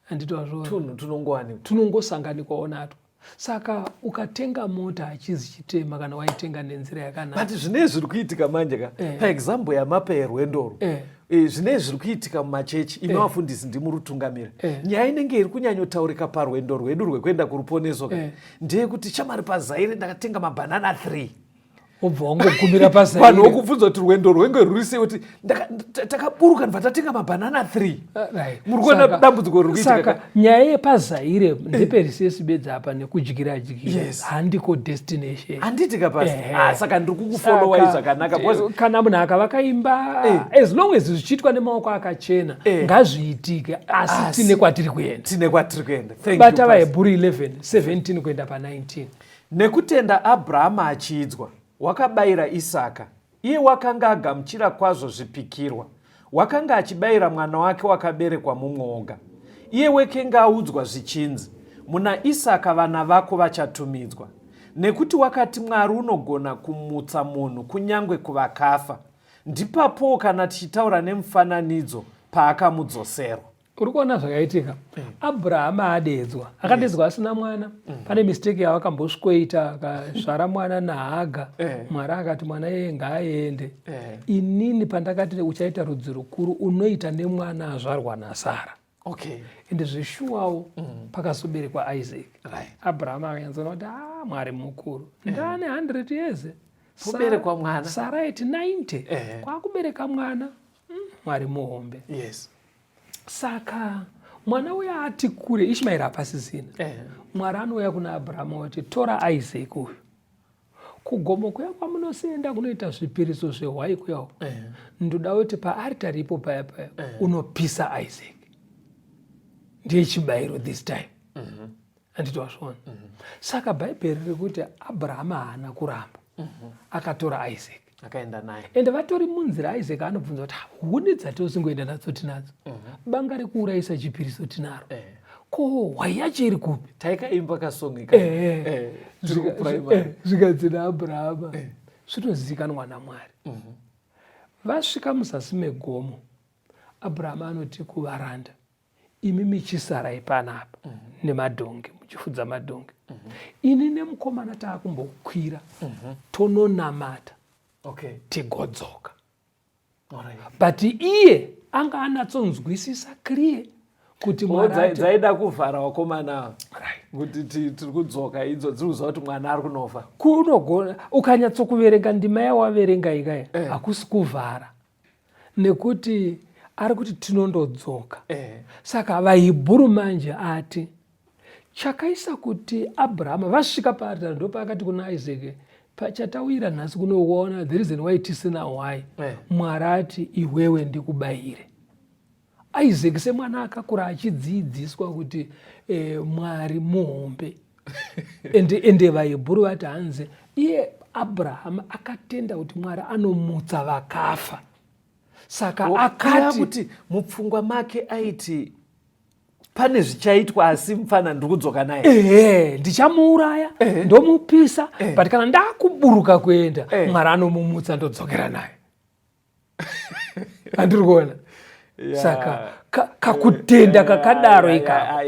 handiti wazviona? Tunhu tunongowanikwa. Tunongosanganikwawo natwo. Saka ukatenga mota hachizi chitema kana waitenga nenzira yakanaka. But zvinei zviri kuitika manje ka, paexample yamapa yerwendoro, zvinei zviri kuitika mumachechi, imi vafundisi ndimurutungamira, nyaya inenge iri kunyanyotaurika parwendo rwedu rwekuenda kuruponeso ka ndeyekuti shamari, paZaire ndakatenga mabhanana 3. Wobva wangogumira paZaire. Vanhu vokubvunza kuti rwendo rwenge rwuri sei, kuti takaburuka ndibva tatenga mabhanana 3. Muri kuona dambudziko riri kuitika? Saka nyaya yepaZaire ndeperisesi bedzi apa nekudyira dyira. Handiko destination. Handiti ka, pasi? Ah, saka ndiri kukufollowai zvakanaka because Kana munhu akavaka imba, as long as zvichiitwa nemaoko akachena, ngazviitike, asi tine kwatiri kuenda. Tine kwatiri kuenda. Thank you, Bata Pastor. VaHebhuru 11 17 kuenda pa19. Nekutenda Abhurahama achiidzwa, wakabayira Isaka, iye wakanga agamuchira kwazvo zvipikirwa, wakanga achibayira mwana wake wakaberekwa mumwe oga, iye wekenge audzwa zvichinzi, muna Isaka vana vako vachatumidzwa. Nekuti wakati Mwari unogona kumutsa munhu kunyange kuvakafa. Ndipapowo kana tichitaura nemufananidzo paakamudzoserwa. Uri kuona zvakaitika? Abrahama adedzwa, akadedzwa asina mwana. Pane mistake yavakambosvikoita, akazvara mwana naHaga. Mwari akati mwana iyeye ngaaende. Inini pandakati uchaita rudzi rukuru, unoita nemwana azvarwa naSara. Ende zveshuwawo pakazoberekwa Isaac. Abrahama akanyatsoona kuti a Mwari mukuru, ndane 100 years. Kuberekwa mwana. Sara iti 90 kwakubereka mwana. Mwari muhombe. Saka mwana uya ati kure, Ishmaeri hapasisina. Mwari anouya kuna Abrahama oti tora Isaac uyu kugomo kuya kwamunosienda kunoita zvipiriso zvehwai kuya uko. Ndoda kuti paaritari ipo paya paya unopisa Isaac, ndiye chibayiro this time. Handiti wazviona? Saka Bhaibheri riri kuti Abrahama haana kuramba, akatora Isaac akaenda naye. Ende vatori munzira, Isaac anobvunza kuti, "Huni dzatosingoenda nadzo tinadzo, banga rekuurayisa chipiriso tinaro, ko hwai yacho iri kupi?" Taikaimba kasong ika. Tiri kuprimary. Zvikanzi naAbrahama, zvinozivikanwa naMwari. Vasvika muzasi megomo, Abrahama anoti kuvaranda, "Imi michisarai panapa nemadhongi, muchifudza madhongi. Ini nemukomana taakumbokwira tononamata, tigodzoka." But iye anga anatsonzwisisa clear kuti Mwari Dzaida kuvhara wakomana ava kuti tiri kudzoka, idzo dziri kuziva kuti mwana ari kunofa. Kunogona ukanyatsokuverenga ndima yawaverenga ikaya, hakusi kuvhara, nekuti ari kuti tinondodzoka. Saka vaHibhuru manje ati chakaisa kuti Abrahama vasvika paaritari, ndopaakati kuna Isaac, "Pachatawira nhasi kunoona the reason why tisina hwai, Mwari ati iwewe ndikubayire." Isaac semwana akakura achidzidziswa kuti Mwari muhombe, ende vaHebhuru vati hanzi iye Abrahama akatenda kuti Mwari anomutsa vakafa, saka akati kuti mupfungwa make aiti pane zvichaitwa, asi mufana ndiri kudzoka naye. Ehe, ndichamuuraya, ndomupisa, but kana ndakuburuka kuenda, Mwari anomumutsa, ndodzokera naye. Handiri kuona? Saka kakutenda kakadaro ikako.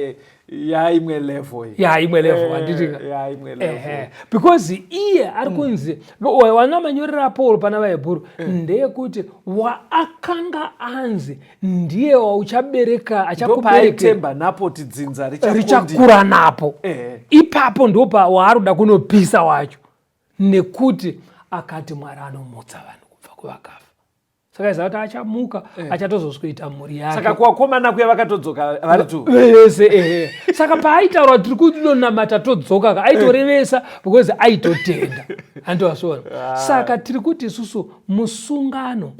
Yaimwe level iyi. Ya, imwe level, handiti ka? Yaimwe level. Ehe, because iye ari kunzi wana manyorero aPaul pana vaHebhuru ndeyekuti waakanga anzi ndiye wauchabereka, achakuberekera. Ndopaaitemba napo kuti dzinza richakura napo. Ipapo ndopa waari kuda kunopisa wacho, nekuti akati Mwari anomutsa vanhu kubva kuvakafa, saka iziva kuti achamuka, achatozoswita mhuri yake. Saka kuvakomana kuya vakatodzoka vari tu Vese, ehe. Saka paaitaura kuti tiri kunonamata todzoka ka, aitorevesa because aitotenda, handowazviona? Saka tiri kuti isusu musungano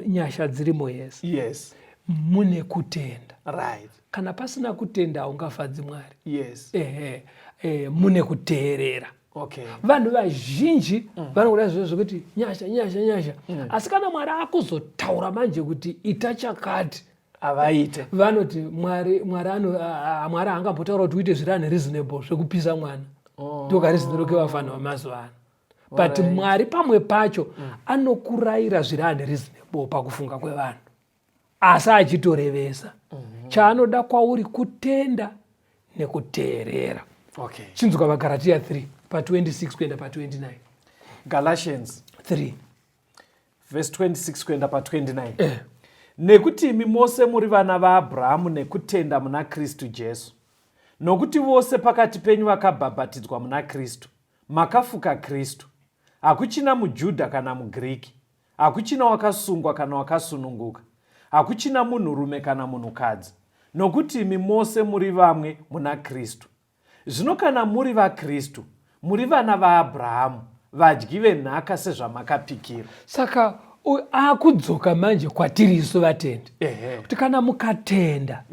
nyasha dzirimo yese, mune kutenda. Kana pasina kutenda, haungafadzi Mwari. Ehe, mune kuteerera. Vanhu vazhinji vanokuda zvinhu zvekuti nyasha, nyasha, nyasha, asi kana Mwari akuzotaura manje kuti ita chakati, havaite. Vanoti Mwari, Mwari ano Mwari haangambotaura kuti uite zviri unreasonable zvekupisa mwana. Ndokareasonero kevafanhu vamazuva ano, but Mwari pamwe pacho anokurayira zviri unreasonable pakufunga kwevanhu, asi achitorevesa. Chaanoda kwauri kutenda nekuteerera. Chinzwa vaGaratiya 3 pa26 kuenda pa29. Galatians 3 verse 26 kuenda pa29. Nekuti imi mose muri vana vaAbhurahamu nekutenda muna Kristu Jesu. Nokuti vose pakati penyu vakabhabhatidzwa muna Kristu makafuka Kristu. Hakuchina muJudha kana muGiriki, hakuchina wakasungwa kana wakasununguka, hakuchina munhurume kana munhukadzi, nokuti imi mose muri vamwe muna Kristu. Zvino kana muri vaKristu, muri vana vaAbhurahamu, vadyi venhaka sezvamakapikirwa. Saka akudzoka manje kwatiri isu vatendi kuti kana mukatenda,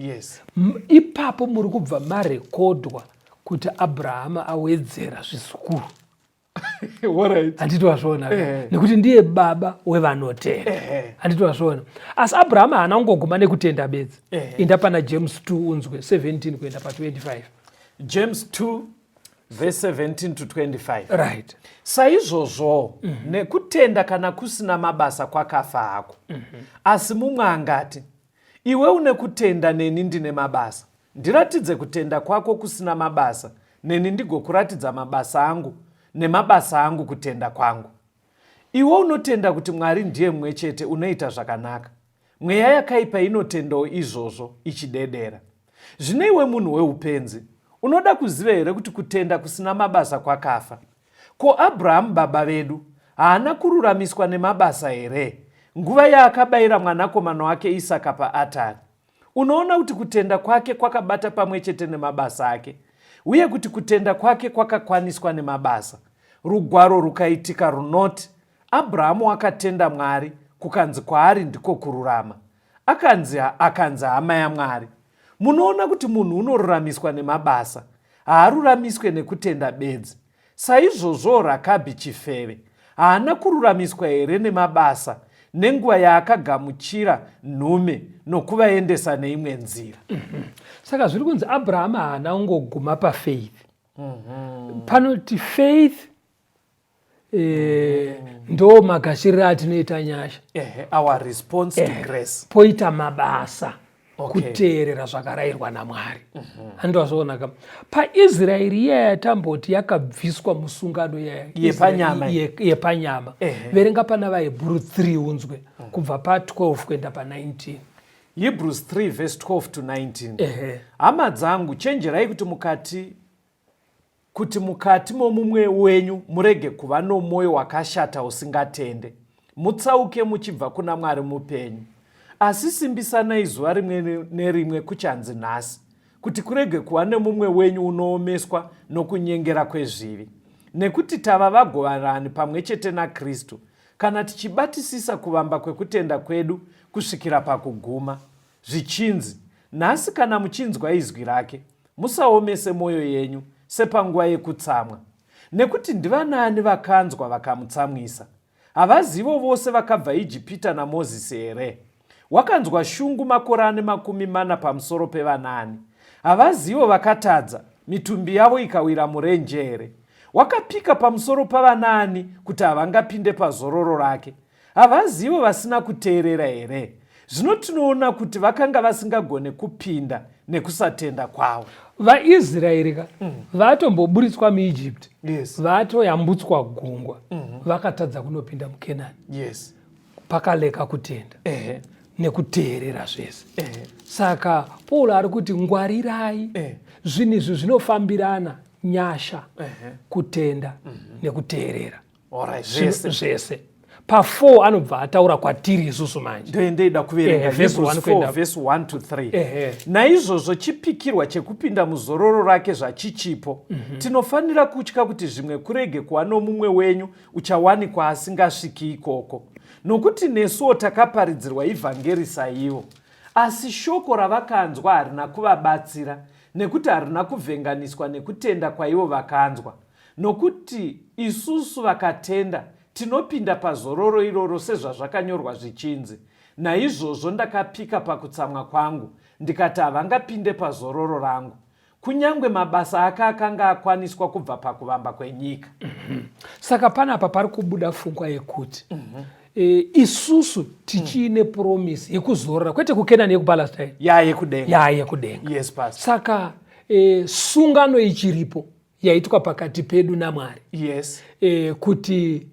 ipapo muri kubva marekodwa kuti Abrahama awedzera zvizukuru. Handiti wazviona? Nekuti ndiye baba wevanotenda. Handiti wazviona? Asi Abrahama haana kungoguma nekutenda bedzi. Inda pana James 2 unzwe 17 kuenda pa25. James 2 verse 17 to 25. Right. Saizvozvo nekutenda kana kusina mabasa kwakafa hako. Asi mumwe angati, Iwe une kutenda neni ndine mabasa. Ndiratidze kutenda kwako kusina mabasa, neni ndigokuratidza mabasa angu nemabasa angu kutenda kwangu. Iwe unotenda kuti Mwari ndiye mumwe chete unoita zvakanaka. Mweya yakaipa inotendawo izvozvo ichidedera. Zvino iwe munhu weupenzi, unoda kuziva here kuti kutenda kusina mabasa kwakafa? Ko Abrahamu baba vedu haana kururamiswa nemabasa here nguva yaakabayira mwanakomana wake Isaka paatari? Unoona kuti kutenda kwake kwakabata pamwe chete nemabasa ake, uye kuti kutenda kwake kwakakwaniswa nemabasa. Rugwaro rukaitika runoti, Abrahamu wakatenda Mwari, kukanzi kwaari ndiko kururama. Akanzi, akanzi hama yaMwari. Munoona kuti munhu unoruramiswa nemabasa, haaruramiswe nekutenda bedzi. Saizvozvowo Rakabhi chifeve haana kururamiswa here nemabasa nenguva yaakagamuchira nhume nokuvaendesa neimwe nzira? Saka zviri kunzi Abrahama haana kungoguma pafaith. Panoti faith ndo magashiriro atinoita nyasha. Our response to grace. Poita mabasa. Kuteerera zvakarayirwa naMwari. Handiti ka paIsraeri iya yatamboti yakabviswa musungano iya yepanyama, yepanyama. Verenga pana vaHebhuru 3 unzwe kubva pa12 kuenda pa19. Hebrews 3 verse 12 to 19. Hama dzangu, chenjerai kuti mukati momumwe wenyu murege kuva nomwoyo wakashata usingatende, mutsauke muchibva kuna Mwari mupenyu. Asi simbisanai zuva rimwe nerimwe kuchanzi nhasi, kuti kurege kuva nemumwe wenyu unoomeswa nokunyengera kwezvivi. Nekuti tava vagoverani pamwe chete naKristu, kana tichibatisisa kuvamba kwekutenda kwedu kusvikira pakuguma. Zvichinzi, nhasi kana muchinzwa izwi rake, musaomese mwoyo yenyu sepanguva yekutsamwa. Nekuti ndivanaani vakanzwa vakamutsamwisa? Havazivo vose vakabva Ijipita naMozisi here? Wakanzwa shungu makore ane 40 pamusoro pevanani? Havazivo vakatadza, mitumbi yavo ikawira murenje here? Wakapika pamusoro pavanaani kuti havangapinde pazororo rake? Havazivo vasina kuteerera here? Zvino tinoona kuti vakanga vasingagone kupinda nekusatenda kwavo. VaIsraeri ka vatomboburitswa muEgypt, vatoyambutswa gungwa, vakatadza kunopinda muKenani. Pakaleka kutenda nekuteerera zvese. Saka Paul ari kuti ngwarirai, zvinhu izvi zvinofambirana, nyasha, kutenda nekuteerera. Zvese. Pa4 anobva ataura kwatiri isusu manje. Ndoendeida kuverenga verse 1 verse 1 to 3. Naizvozvo chipikirwa chekupinda muzororo rake zvachichipo, tinofanira kutya kuti zvimwe kurege kuva nomumwe wenyu uchawanikwa asingasviki ikoko. Nokuti nesuwo takaparidzirwa ivhangeri saivo. Asi shoko ravakanzwa harina kuvabatsira, nekuti harina kuvhenganiswa nekutenda kwaivo vakanzwa. Nokuti isusu vakatenda tinopinda pazororo iroro sezvazvakanyorwa zvichinzi, Naizvozvo ndakapika pakutsamwa kwangu, ndikati havangapinde pazororo rangu. Kunyangwe mabasa ake akanga akwaniswa kubva pakuvamba kwenyika. Saka panapa pari kubuda pfungwa yekuti isusu tichiine promise yekuzorora, kwete kuKenani yekuPalestine, yayekudenga. Yayekudenga. Yes, pastor. Saka sungano ichiripo yaitwa pakati pedu naMwari. Yes. Kuti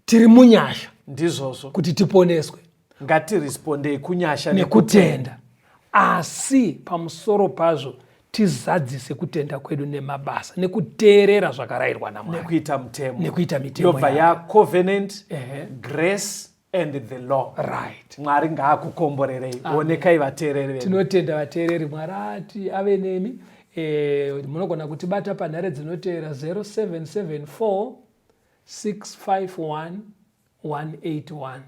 tiri munyasha. Ndizvozvo. Kuti tiponeswe. Ngatirespondei kunyasha nekutenda. Asi pamusoro pazvo tizadzise kutenda kwedu nemabasa, nekuteerera zvakarayirwa naMwari. Nekuita mutemo. Nekuita mitemo. Yobva ya covenant, grace and the law. Right. Mwari ngaakukomborerei. Onekai vateereri vedu. Tinotenda vateereri. Mwari ati ave nemi. Munogona kutibata panhare dzinoteera 0774 651 181.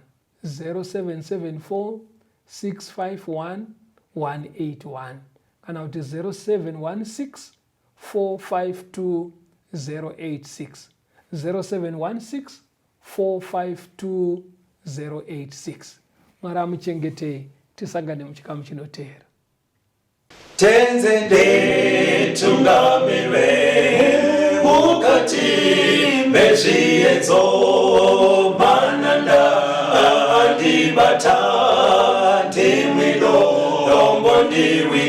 0774 651 181 kana kuti 0716 452 086. 0716 452 086. Mwari amuchengetei, tisangane muchikamu chinoteera. Tenze nditungamire mukati mezviedzo, mananda andibata ndimwi Happy.